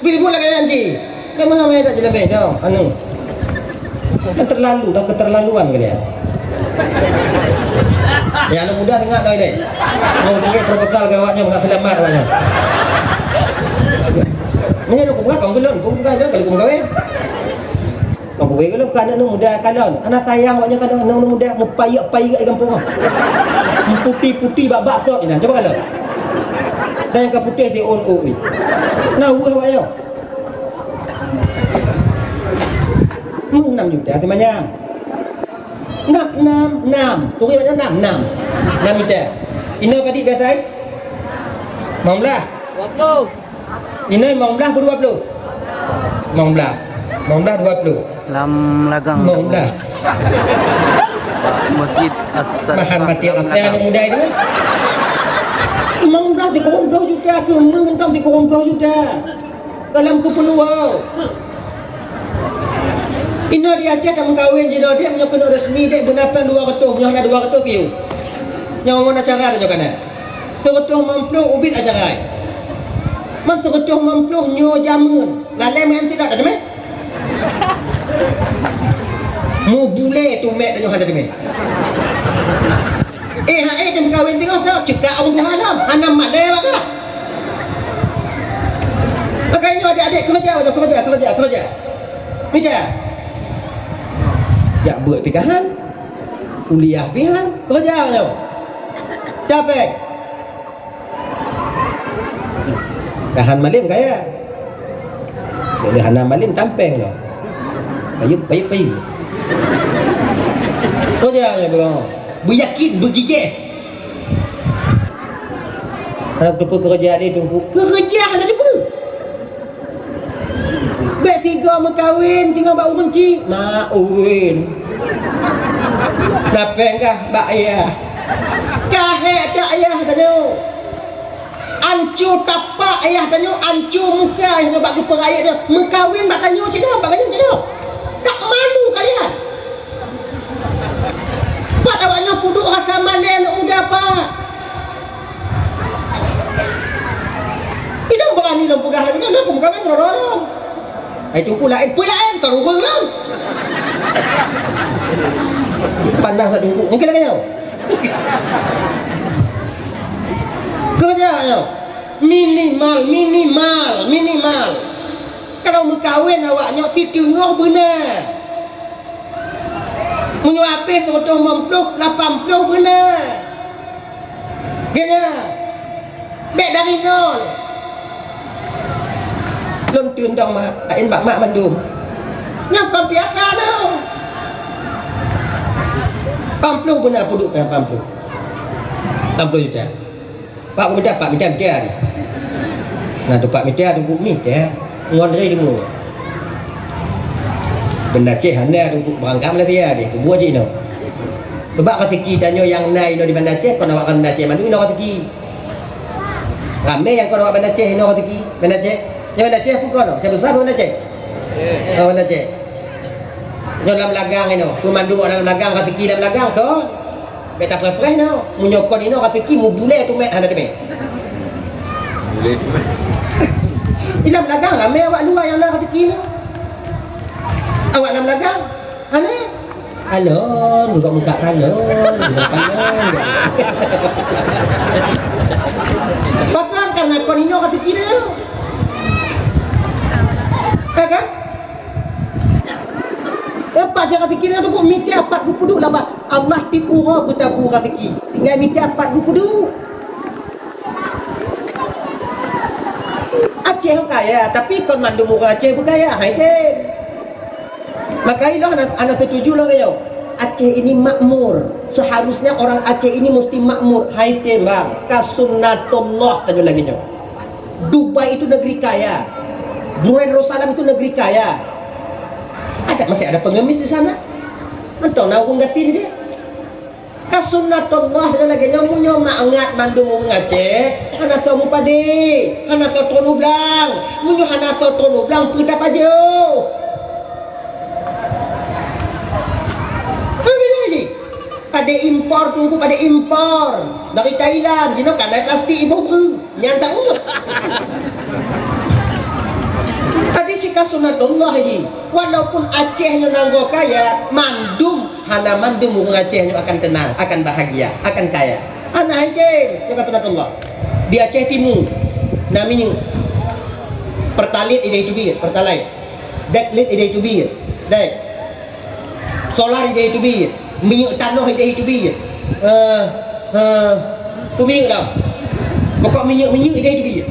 Bibuk lagèe nyan cit. Dah meuhai tak jeulabe dah. Anu. Kan terlalu, dah keterlaluan kalian. Ya, anak muda tengah dah ini. Mau pergi proposal ke awaknya, maka selamat awaknya. Ini lu kebuka, kau belum, kau buka dah, kalau kau kawin. Kau kawin kalau bukan anak muda kalon. Anak sayang awaknya kalon, anak muda mupayek-payek di kampung. Putih-putih bak-bak sok ini, coba kalau. Dan yang ke putih di on oi. Nah, wah awaknya. Mu enam juta semuanya. Enam, enam, enam. Turi macam enam, enam. Enam juta. Ina tadi biasa ai? Lima belas. Dua puluh. Ina lima belas atau dua puluh? Lima belas. Lima belas, dua puluh. Lam lagang. Lima belas. Masjid As-Sadaqah. Mahan mati lam lagang. Anak muda itu. Lima belas. Sikureueng ploh juta keu meuntong sikureueng ploh juta. Dalam keperluan. Inoe di Aceh tameukawen jinoe dek meunyoe keuneuk resmi dek beunapang dua reutôh, meunyoe hana dua reutôh piôh. Nyang ngon acara tanyoe kana. Seureutôh limong ploh ubit acara. Man seureutôh limong ploh nyoe jameun. Lalée main sidok tak teumé? Mubulée tumét tanyoe hana teumé. Eh, hai, tameukawen teungoh soe? Cekak ureueng tuha lom. Hana malée bak kah. Makajih nyoe adik-adik keureuja, keureuja, keureuja, keureuja. Mita. Jak beuet pih ka han. Kuliah pih han. Keureuja nyoe. Capek. Tahan malem kaya. Jadi hana malem tampeng nyoe. Payup, payup, payup. Keureuja nyoe beurangok. Beuyakin, beugigeh. Hana teupeu keureuja lé Teungku. Keureuja hana teupeu. Bèk sigoe meukawen singoh bak ureueng chik. Mak uwen. Lapèe kah bak ayah. Kahèk that ayah tanyoe. Anco tapak ayah tanyoe, anco muka ayah tanyoe bak keupeue rakyat nyoe. Meukawen bak tanyoe cit nyoe, bak ganyang cit nyoe. Tak malu kalian. Pat awak nyoe kuduek rasa malèe aneuk muda, Pak. Ilôn beurani lôn peugah lagèe nyan, lôn meukawen keudroe-droe lôn. Hai Teungku laén, peue laén, ka ureueng lôn. Panas that Teungku, mungken lagèe nyoe. Keureuja nyoe. Minimal, minimal, minimal. Kalau meukawen awak nyoe siteungoh beuna. Meunyoe abéh seureutôh limong ploh, lapan ploh beuna. Geuh nyan. Bèk dari nol. Lôn teundong mak, laén bak mak mandum. Nyan kon biasa nyoe. Lapan ploh beuna peuduek nyan, lapan ploh. Lapan ploh juta. Pak, ku mita, Pak, mita, mita. Nah, tu Pak mita, Teungku mita. Ngon lé deungoe. Banda Aceh hana Teungku, beurangkat Malaysia deh, peubuet cit inoe. Sebab raseuki tanyoe nyang na inoe di Banda Aceh, kon awak Banda Aceh mandum inoe raseuki. Ramé nyang kon awak Banda Aceh inoe raseuki, Banda Aceh. Nyang Banda Aceh peue kon, Aceh Besar Banda Aceh? Oh, Banda Aceh. Nyoe lam lagang inoe, peue mandum awak lam lagang, raseuki lam lagang kon. Bèk tapreh-preh nyoe. Meunyoe kon inoe raseuki mubulèe tumét hana teumé. Di lam lagang ramé awak luwa nyang na raseuki nyoe. Awak lam lagang hana. Alon, geugot muka alon, geugot alon. Pakon, karena kon inoe raseuki nyoe. Ya kan? Leupah jangan pikir nyoe teungku, mita pat geupeuduek laba. Allah tipu roh geutabui raseuki. Tinggai mita pat geupeuduek. Aceh kaya, tapi kon mandum ureueng Aceh beukaya, hai tem. Maka ilôn hana, hana setuju lagèe nyoe. Aceh ini makmur. Seharusnya orang Aceh ini mesti makmur. Hai tem bang, ka sunnatullah tanyoe lagèe nyoe. Dubai itu negeri kaya. Brunei Darussalam itu negeri kaya. Ada, masih ada pengemis di sana. Mantong na ureueng gasien dia. Ka sunnatullah dan lagèe nyoe, meunyoe mangat mandum ureueng Aceh, hana soe mupadé, hana soe tron u blang. Meunyoe hana soe tron u blang, peue tapajoh? Peue jih? Padé impor, teungku, padé impor. Dari Thailand, jinoe kandai plastik iboh peue. Nyan tak ureueng. Tapi si ka sunnatullah jih. Walaupun Aceh nyoe nanggroe kaya, mandum, hana mandum ureueng Aceh nyoe akan tenang, akan bahagia, akan kaya. Hana hai tem, nyoe ka sunnatullah. Di Aceh Timu, na minyeuk. Pertalite idéh teubiet, Pertalite. Deklite idéh teubiet. Dek. Solar idéh teubiet, minyeuk tanoh idéh teubiet. Eh, eh, peue minyeuk lam. Pokok minyeuk-minyeuk idéh teubiet.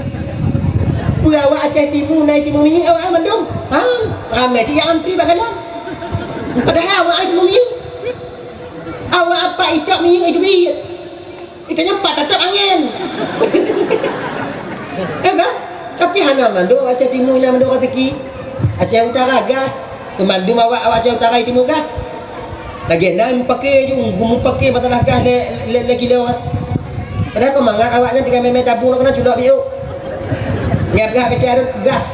Peue awak Aceh Timu na itimu minyeuk awak mandum? Han, ramé cit nyang antri bak galon. Padahai awak itimu minyeuk. Awak apak itok minyeuk iteubiet. Geutanyoe pat tatôb angén. Ya kan? Tapi hana mandum Aceh Timu, hana mandum raseuki. Aceh Utara gah, mandum awak, awak Aceh Utara Timu gah. Lagèe na meupaké ju, meupaké masalah gah lé, lé, lé kilo kan. Padahai kon mangat awaknyan tinggai mé-mé tabung, keunan culok biôk. Ngiap-ngiap B T R gas.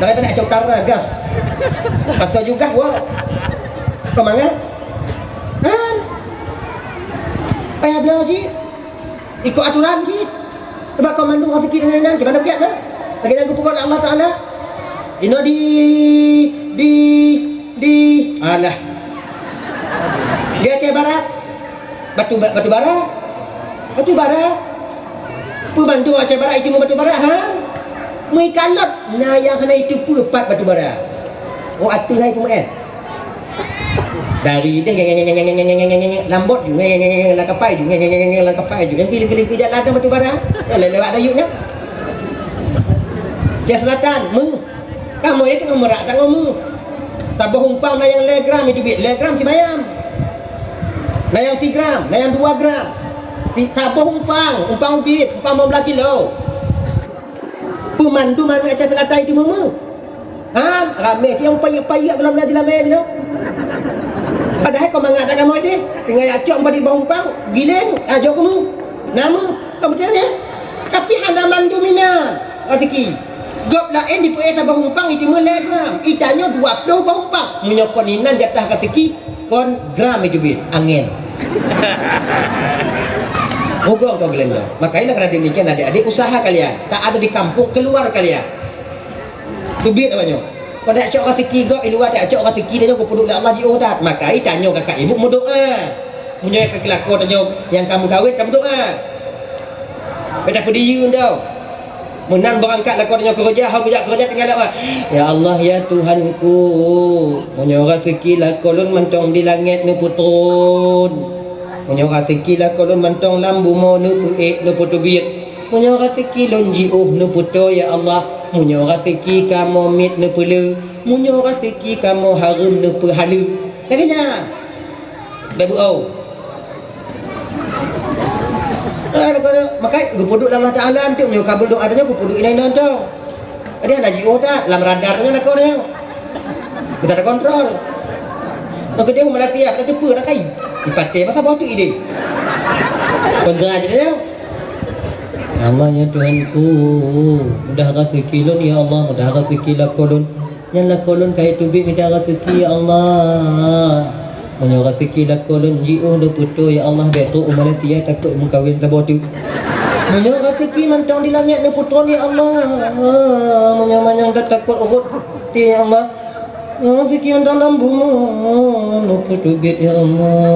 Daripada cok utara gas. Pasal juga gua. Kon mangat. Kan? Payah blah jih. Ikot aturan jih. Sebab kon mandum rezeki dan lain-lain, kiban kiat lah. Lagèe nyang geupeubuet lé Allah Taala. Inoe di, di, di, alah. Di Aceh Barat. Batu ba-, batu bara. Batu bara. Peue bandum Aceh Barat itu batu bara, ha? Meuikalot na nyang hana itu peue pat batu bara. Oh, ateueh hai peumeu'en. Dari deh, lambot ju, lam kapai ju, lam kapai ju. Yang gili-gili pijak ladang batu bara. Ya, lewat dayuh nya. Aceh Selatan, meuh. Kamoe itu ngon merak tangoe meuh. Saboh umpang na nyang lhèe gram itu biet, lhèe gram sibayam. Na nyang sigram, na nyang dua gram. Si saboh umpang, umpang ubit, umpang lima belas kilo. Peumandum aneuk Aceh Selatan itu meuh. Ha, ramé siang payek-payek belom na jilamé jinoe. Padahai kon mangat dak kamoe deh. Tinggai acok bak di bawah umpang, giléng, ajok keumu. Nama? Kamu tahu ya? Tapi hana mandum inan rezeki. Gob laén dipeuéh saboh umpang itu meuh lhèe gram. Itanyoe dua ploh boh umpang. Meunyoe kon inan jatah rezeki, kon gram itu biet, angén. Hugong kau geleng kau. Makanya kena demikian adik-adik, usaha kalian. Tak ada di kampung, keluar kalian. Teubiet awak nyoe. Kon dak cok raseuki gob, i luwa dak cok raseuki, tanyoe geupeuduek lé Allah jiôh that. Maka i tanyoe kakak ibu meudoa. Meunyoe ka keu lakoe tanyoe nyang ka meukawen, tameudoa. Beda peudiyeu tau. Meunan beurangkat lakoe tanyoe keureuja, hana geujak keureuja tinggai lé Allah. Ya Allah, ya Tuhanku, meunyoe raseuki lakoe lôn mantong di langét neupeutron. Meunyoe raseuki lakoe lôn mantong lam bumoe neupeuék, neupeuteubiet. Meunyoe raseuki lôn jiôh neupeutoe, ya Allah. Meunyoe raseuki kamoe miet neupeulé. Meunyoe raseuki kamoe hareuem neupeuhaleue. Lagèe nyan. Bèk beu'oh. Ah, lakoe nyoe, makai geupeuduek lé Allah Taala, anteuk meunyoe kabul doa tanyoe geupeuduek inan-inan tau. Jadi hana jiôh that, lam radar nyoe lakoe nyoe. Mita takontrol. Nyoe keudeh Malaysia, ka teupeue rakai. Dipatéh masa boh teuk idéh. Kontra jih nyoe. Ya Allah, ya Tuhanku, mudah raseuki lôn, ya Allah, mudah raseuki lakoe lôn. Nyan lakoe lôn ka iteubiet mita raseuki, ya Allah. Meunyoe raseuki lakoe lôn jiôh neupeutoe, ya Allah, bèk trok u Malaysia, takot meukawen saboh teuk. Meunyoe raseuki mantong di langét neupeutron, ya Allah. Meunyoe manyang that takot rhot, ya Allah. Meunyoe raseuki mantong lam bumoe neupeuteubiet, ya Allah.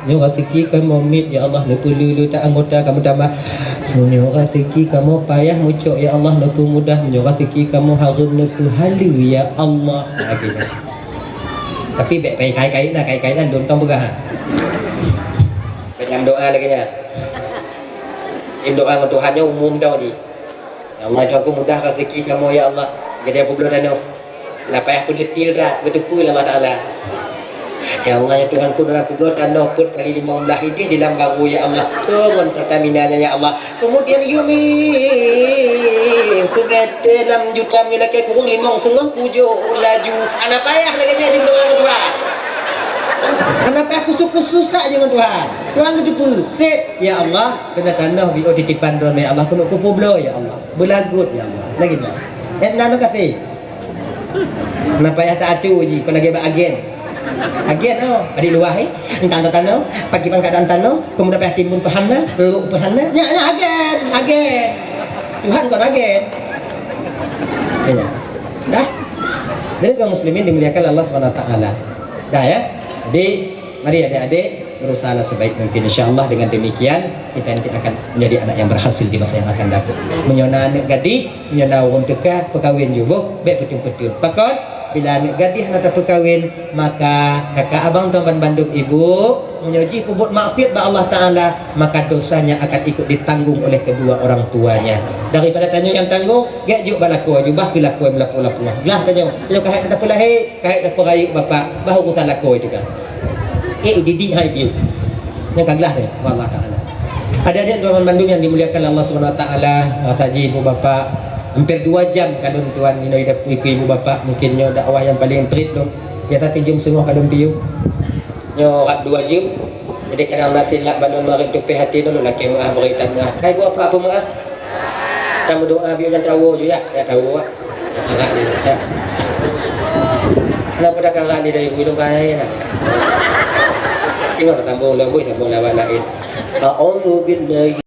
Nyoe raseuki kamoe miet, ya Allah, neupeulé-lé that anggota kamoe tamah. Meunyoe raseuki kamoe payah meucok, ya Allah, neupeumudah. Meunyoe raseuki kamoe hareuem, neupeuhaleue, ya Allah. Lagèe nyan. Tapi bèk payah kait-kait na, kait-kait na lôn tong peugah. Bèk nyang doa lagèe nyan. Nyang doa ngon Tuhan nyoe umum tong jih. Ya Allah, Tuhanku, mudah raseuki kamoe, ya Allah. Jadi aku bloe tanoh. Nah, payah peudetil that, beuteupeue lé Allah Taala. Ya Allah, ya Tuhanku, dah aku bloe tanoh peuet kali limong blah idéh di lam baru, ya Allah. Turun Pertamina-nya, ya Allah. Kemudian yumi seubeuté lam juta meulakèe kureueng limong seungoh pujôh laju. Hana payah lagèe nyan jeuet ngon Tuhan. Hana payah khusus-khusus that jeuet ngon Tuhan. Tuhan beuteupeue. Sép, ya Allah, keunan tanoh biôh titipan Droeneuh, ya Allah, keuneuk kupubloe, ya Allah. Beulagot, ya Allah. Lagèe nyan. Eh, na, na kasih. Na payah ta-atur jih, kon lagèe bak agen. Agen, oh, di luwa, eh. Entang tanoh, pagi pangkat dan tanoh, kemudian payah timbun peuhana, lok peuhana. Nyan, nyan agen, agen. Tuhan kon agen. Ya. Dah. Jadi, kaum muslimin dimuliakan Allah Subhanahu wa Taala. Dah, ya. Jadi, mari adik-adik berusahalah sebaik mungkin. Insya Allah dengan demikian kita nanti akan menjadi anak yang berhasil di masa yang akan datang. Meunyoe na aneuk gadih, meunyoe na ureueng teuka, peukawen ju boh, bèk peuteun-peuteun. Pakon? Bila aneuk gadih hana tapeukawen, maka kakak abang tuan ban bandum ibu, meunyoe jih peubuet maksiat bak Allah Taala, maka dosanya akan ikut ditanggung oleh kedua orang tuanya. Daripada tanyoe nyang tanggung, gèt jok bak lakoe, jubah keu lakoe meulapoe-lapoe. Glah tanyoe, tanyoe ka hèk tapeulahé, ka hèk tapeurayeuk bapak, bah urusan lakoe teuka. Eh, didik hai piôh. Nyang ka glah deh, Allah Taala. Adik-adik tuan bandum yang dimuliakan Allah Subhanahu Wa Taala, rasa jih ibu bapak, hampir dua jam kalon tuan inoe dapur ibu bapak, mungkin nyoe dakwah yang paling trit dong. Biasa tijum seungoh kalon piôh. Nyoe rap dua jam. Jadi kadang na silap bandum marit tupéh até dulu lakée meu'ah bri tan meu'ah. Kai buat apa-apa meu'ah. Tan meudoa biôh nyan tawoe ju ya. Ya tawoe. Agak ni. Ya. Kenapa tak agak ni dari bulu kan lain lah. Tengok tambah loboi tambah lawat lain. A'udzubillahi